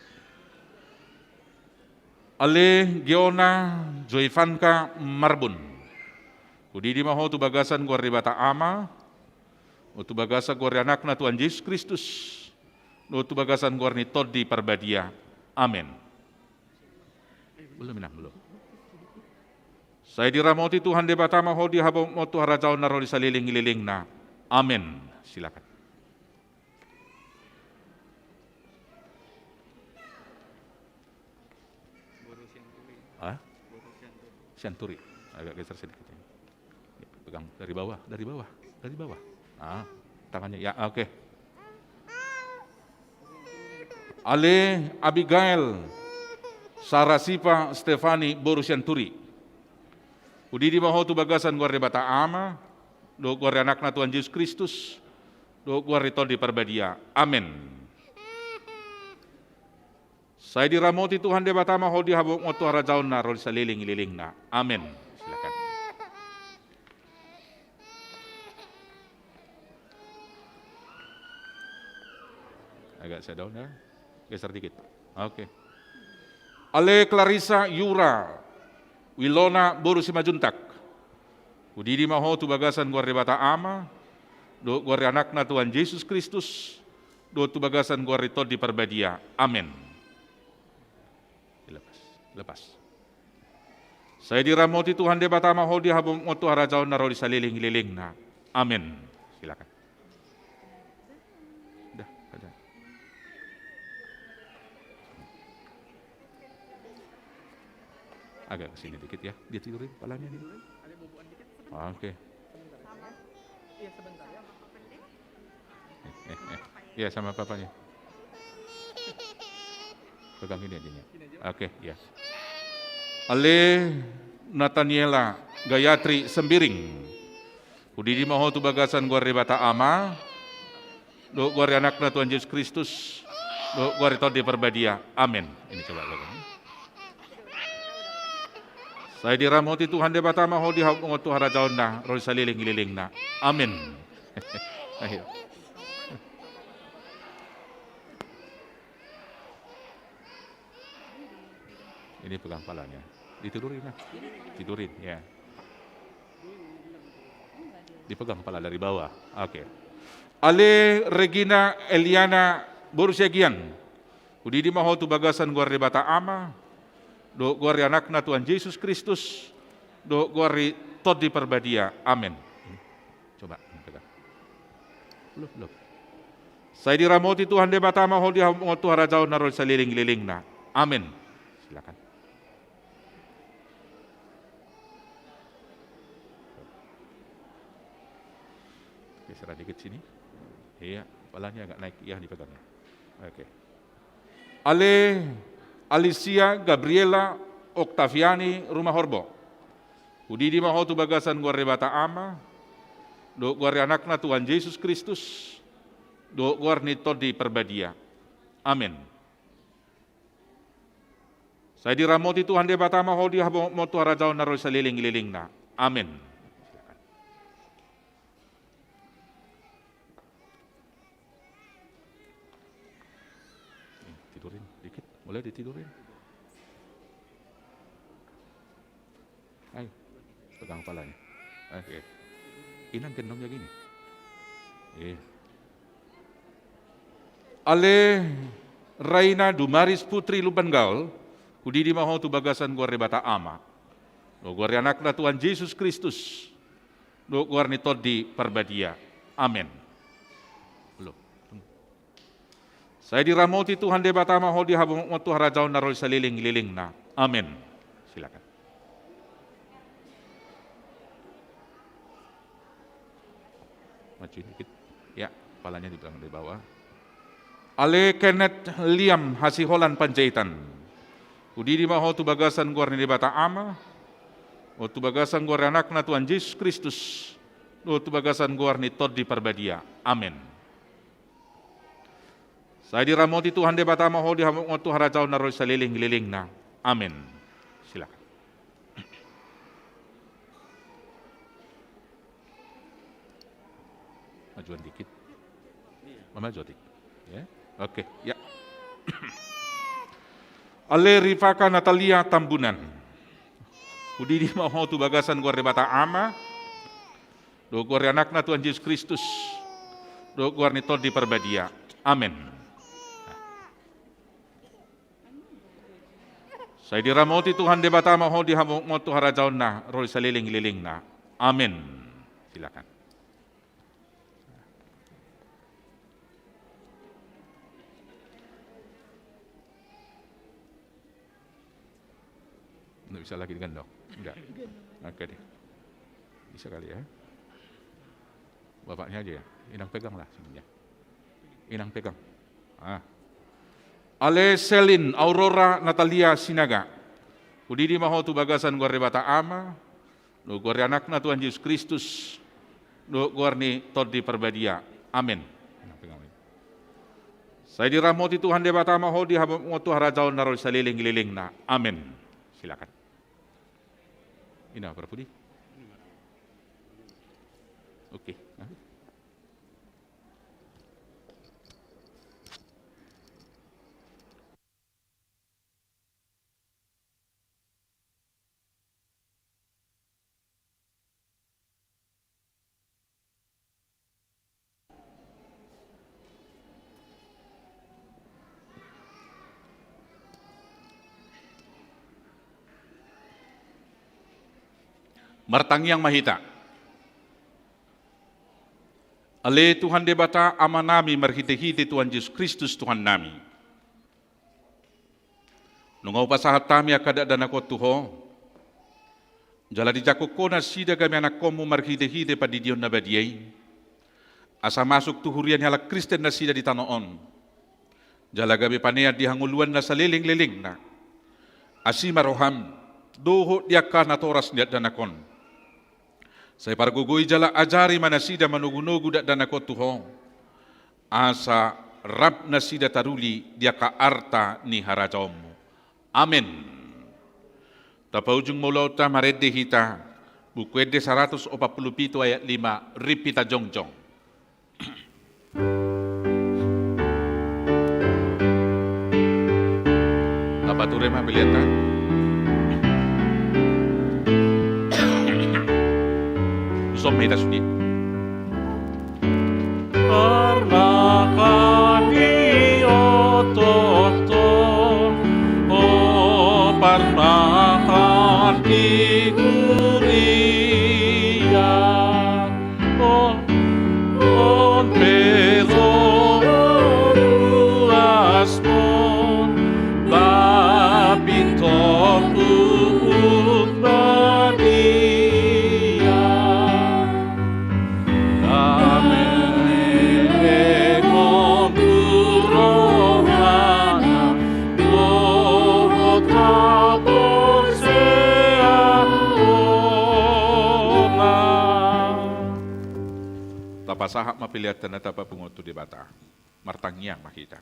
Ale Geona Joifanka Marbun. Hudidi ma ho tu bagasan goar ni Debata Ama, dohot tu bagasan goar ni Anakna Tuhan Jesus Kristus, dohot tu bagasan goar ni Tondi Parbadia. Amen. Belum, Inang, belum. Sai diramoti Tuhan Debata ma ho di habotbot tu harajaon na ro di saleleng ni lelengna. Amen. Silakan. Hah? Sianturi. Agak geser sedikit ini. Pegang dari bawah, dari bawah, dari bawah. Ah, tangannya ya, oke. Ale Abigail Sarasipa Stefani boru Sianturi. Hudidi ma ho tu bagasan goar ni Debata Ama, dohot goar ni Anakna Tuhan Jesus Kristus, dohot goar ni Tondi Parbadia. Amen. Sai diramoti Tuhan Debata ma ho di habotbot tu harajaon na ro di saleleng ni lelengna. Amen. Silakan. Agak saya down ya. Geser dikit. Oke. Ale Clarissa Yura Wilona boru Simanjuntak. Hudidi ma ho tu bagasan goar ni Debata Ama, dohot goar ni Anakna Tuhan Jesus Kristus, dohot tu bagasan goar ni Tondi Parbadia. Amen. Dilepas. Lepas. Sai diramoti Tuhan Debata ma ho di habotbot tu harajaon na ro di saleleng ni lelengna. Amen. Silakan. Dah, ada. Agak ke sini dikit ya. Dia tidurin palanya dia. Oke. Iya, sama papanya. Pegang ini aja ya. Oke, ya. Ale Nataniela Gayatri Sembiring. Hudidi ma ho tu bagasan goar ni Debata Ama, dohot goar ni Anakna Tuhan Jesus Kristus, dohot goar ni Tondi Parbadia. Amen. Ini coba pegang. Sai diramoti Tuhan Debata ma ho di habotbot tu harajaonna, ro di saleleng ni lelengna. Amen. Ayo. Ini pegang palanya. Ditidurin, nah. Tidurin, ya. Dipegang pala dari bawah. Oke. Ale Regina Eliana boru Siagian. Hudidi ma ho tu bagasan goar ni Debata Ama, dohot goar ni Anakna Tuhan Jesus Kristus, dohot goar ni Tondi Parbadia. Amen. Coba, pegang. Belum, belum. Sai diramoti Tuhan Debata ma ho di habotbot tu harajaon na ro di saleleng ni lelengna. Amen. Silakan. Geser dikit sini. Iya, palanya agak naik, iya, dipegangnya. Oke. Ale Alicia Gabriela Oktaviani Rumahorbo. Hudidi ma ho tu bagasan goar ni Debata Ama, dohot goar ni Anakna Tuhan Jesus Kristus, dohot goar ni Tondi Parbadia. Amen. Sai diramoti Tuhan Debata ma ho di habotbot tu harajaon na ro di saleleng ni lelengna. Amen. Tidurin dikit, boleh ditidurin. Ayo, pegang palanya. Oke. Inang gendongnya gini. Iya. Ale Raina Dumaris Putri Lumban Gaol, hudidi ma ho tu bagasan goar ni Debata Ama, dohot goar ni Anakna Tuhan Jesus Kristus, dohot goar ni Tondi Parbadia. Amen. Belum. Sai diramoti Tuhan Debata ma ho di habotbot tu harajaon na ro di saleleng ni lelengna. Amen. Silakan. Maju dikit. Ya, palanya dipegang dari bawah. Ale Kenneth Liam Hasiholan Panjaitan. Hudidi ma ho tu bagasan goar ni Debata Ama, dohot tu bagasan goar ni Anakna Tuhan Jesus Kristus, dohot tu bagasan goar ni Tondi Parbadia. Amen. Sai diramoti Tuhan Debata ma ho di habotbot tu harajaon na ro di saleleng ni lelengna. Amen. Silakan. Majuan dikit. Mamajuan dikit. Ya. Oke, ya. Ale Rifaka Natalia Tambunan. Hudidi ma ho tu bagasan goar ni Debata Ama, dohot goar ni Anakna Tuhan Jesus Kristus, dohot goar ni Tondi Parbadia. Amen. Sai diramoti Tuhan Debata ma ho di hamu, tu harajaonna ro di saleleng-lelengna. Amen. Silakan. Nggak bisa lagi digendong? Enggak. Oke deh. Bisa kali ya. Bapaknya aja ya. Inang pegang lah sininya. Inang pegang. Ah. Ale Selin Aurora Natalia Sinaga. Hudidi ma ho tu bagasan goar ni Debata Ama, dohot goar ni Anakna Tuhan Jesus Kristus, dohot goar ni Tondi Parbadia. Amen. Inang pegang. Sai diramoti Tuhan Debata ma ho di hamu, tu harajaonna ro di saleleng-lelengna. Amen. Silakan. Ina parpudi. Oke. Martangiang ma hita. Ale Tuhan Debata Amanami marhite-hite Tuhan Jesus Kristus Tuhannami. Nunga hupasahat hami angka dakdanak on tu Ho. Jala dijangkon Ho nasida gabe anakkonmu marhite-hite pandidion na badia i. Asa masuk tu huria ni halak Kristen nasida di tano on. Jala gabe panean di hangoluan na saleleng-lelengna. Asi ma roham, dohot di angka natoras ni dakdanak on. Sai pargogoi jala ajari ma nasida manogu-nogu dakdanak on tu Ho. Asa rap nasida taruli di angka arta ni harajaonmu. Amen. Tapaujung ma ulaonta marende hita, Buku Ende saratus opat pulu pitu ayat lima, rap hita jongjong. Tapature ma peleanta. Dison ma hita sude. Parmahan ni ototon, o parmahan ni huria. On pe ro ruasmon, ba pintor huhut badia. Dame lehon tu rohana, dohot haporseaonna. Tapasahat ma peleanta na tapapungu tu Debata. Martangiang ma hita.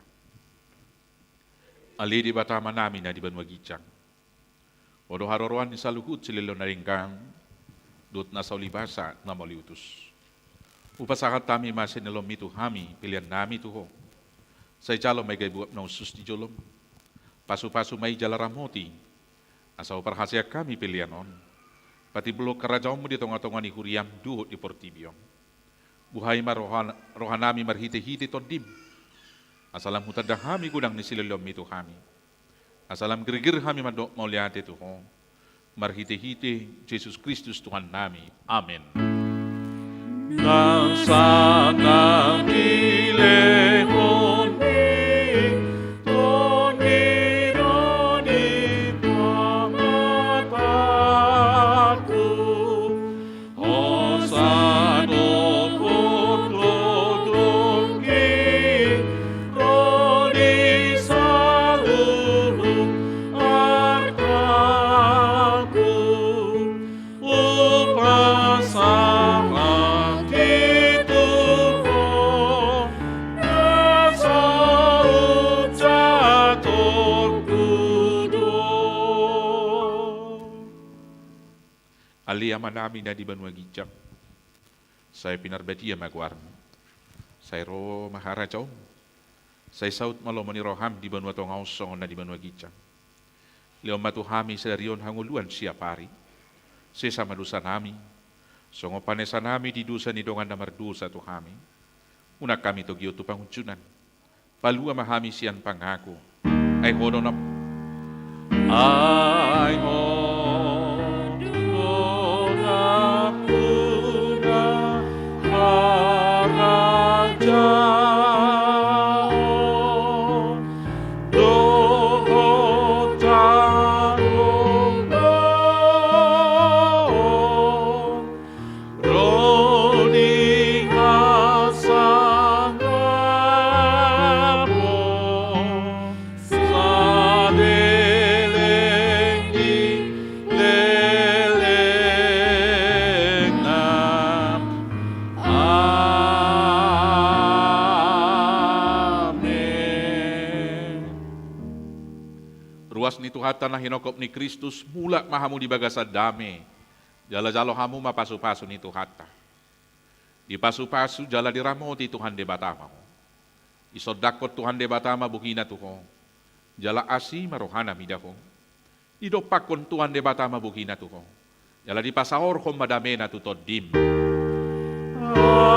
Ale Debata Amanami na di banua ginjang. Ho do haroroan ni saluhut silehonlehon na denggan, dohot na saulibasa na mauliutus. Hupasahat hami ma silehonmi tu hami, peleannami tu Ho. Sai jalo ma i gabe buat na hushus di jolom. Pasupasu ma i jala ramoti. Asa huparhaseang hami pelean on. Patimbulhon harajaonmu di tongatonga ni huriam dohot di portibi on. Buhai ma roha, rohanami marhitehite Tondim. Asa lam hutanda hami godang ni silehonlehonmi tu hami. Asa lam girgir hami mandok mauliate tu Ho. Marhitehite Jesus Kristus Tuhannami. Amen. Nasa na nilehonmi, Tondi do di pamatangku. Hosa dohot dongki ro di saluhut artangku, hupasahat i tu Ho. Ale Amanami na di banua ginjang, sai pinarbadia ma goarMu. Sai ro ma harajaonMu. Sai saut ma lomo ni rohaM di banua tonga on songon na di banua ginjang. Lehon ma tu hami sadari on hangoluan siapari. Sesa ma dosanami, songon panesanami di dosa ni dongan na mardosa tu hami. Unang hami togihon tu pangunjunan. Palua ma hami sian pangago. Ai Ho do na, ai Ho do na puna harajaon dohot hagogoon. Ro ni hasangapon saleleng ni lelengna. Amen. Ruas ni Tuhanta na hinophop ni Kristus, mulak ma hamu di bagasan dame. Jala jalo hamu ma pasupasu ni Tuhanta. Dipasupasu jala diramoti Tuhan Debata ma ho. Disondangkon Tuhan Debata ma bohina tu ho. Jala asi ma rohana mida ho. Didompakkon Tuhan Debata ma bohina tu ho. Jala dipasaorhon ma damena tu tondim. Amen.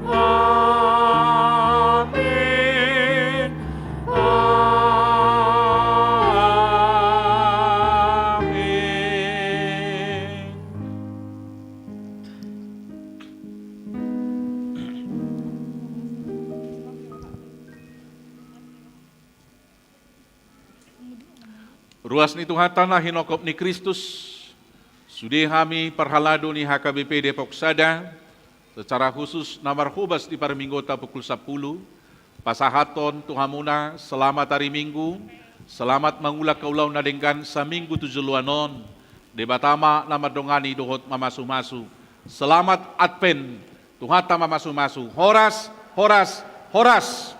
Amen. Amen. Ruas ni Tuhanta na hinophop ni Kristus, sude hami parhalado ni H K B P Depok Sada, secara khusus na marhobas di parmingguonta pukul sampulu, pasahathon tu hamuna selamat ari Minggu, selamat mangula haulaon na denggan saminggu tu joloan on. Debata ma na mandongani dohot mamasumasu. Selamat Advent, Tuhanta mamasumasu. Horas, horas, horas.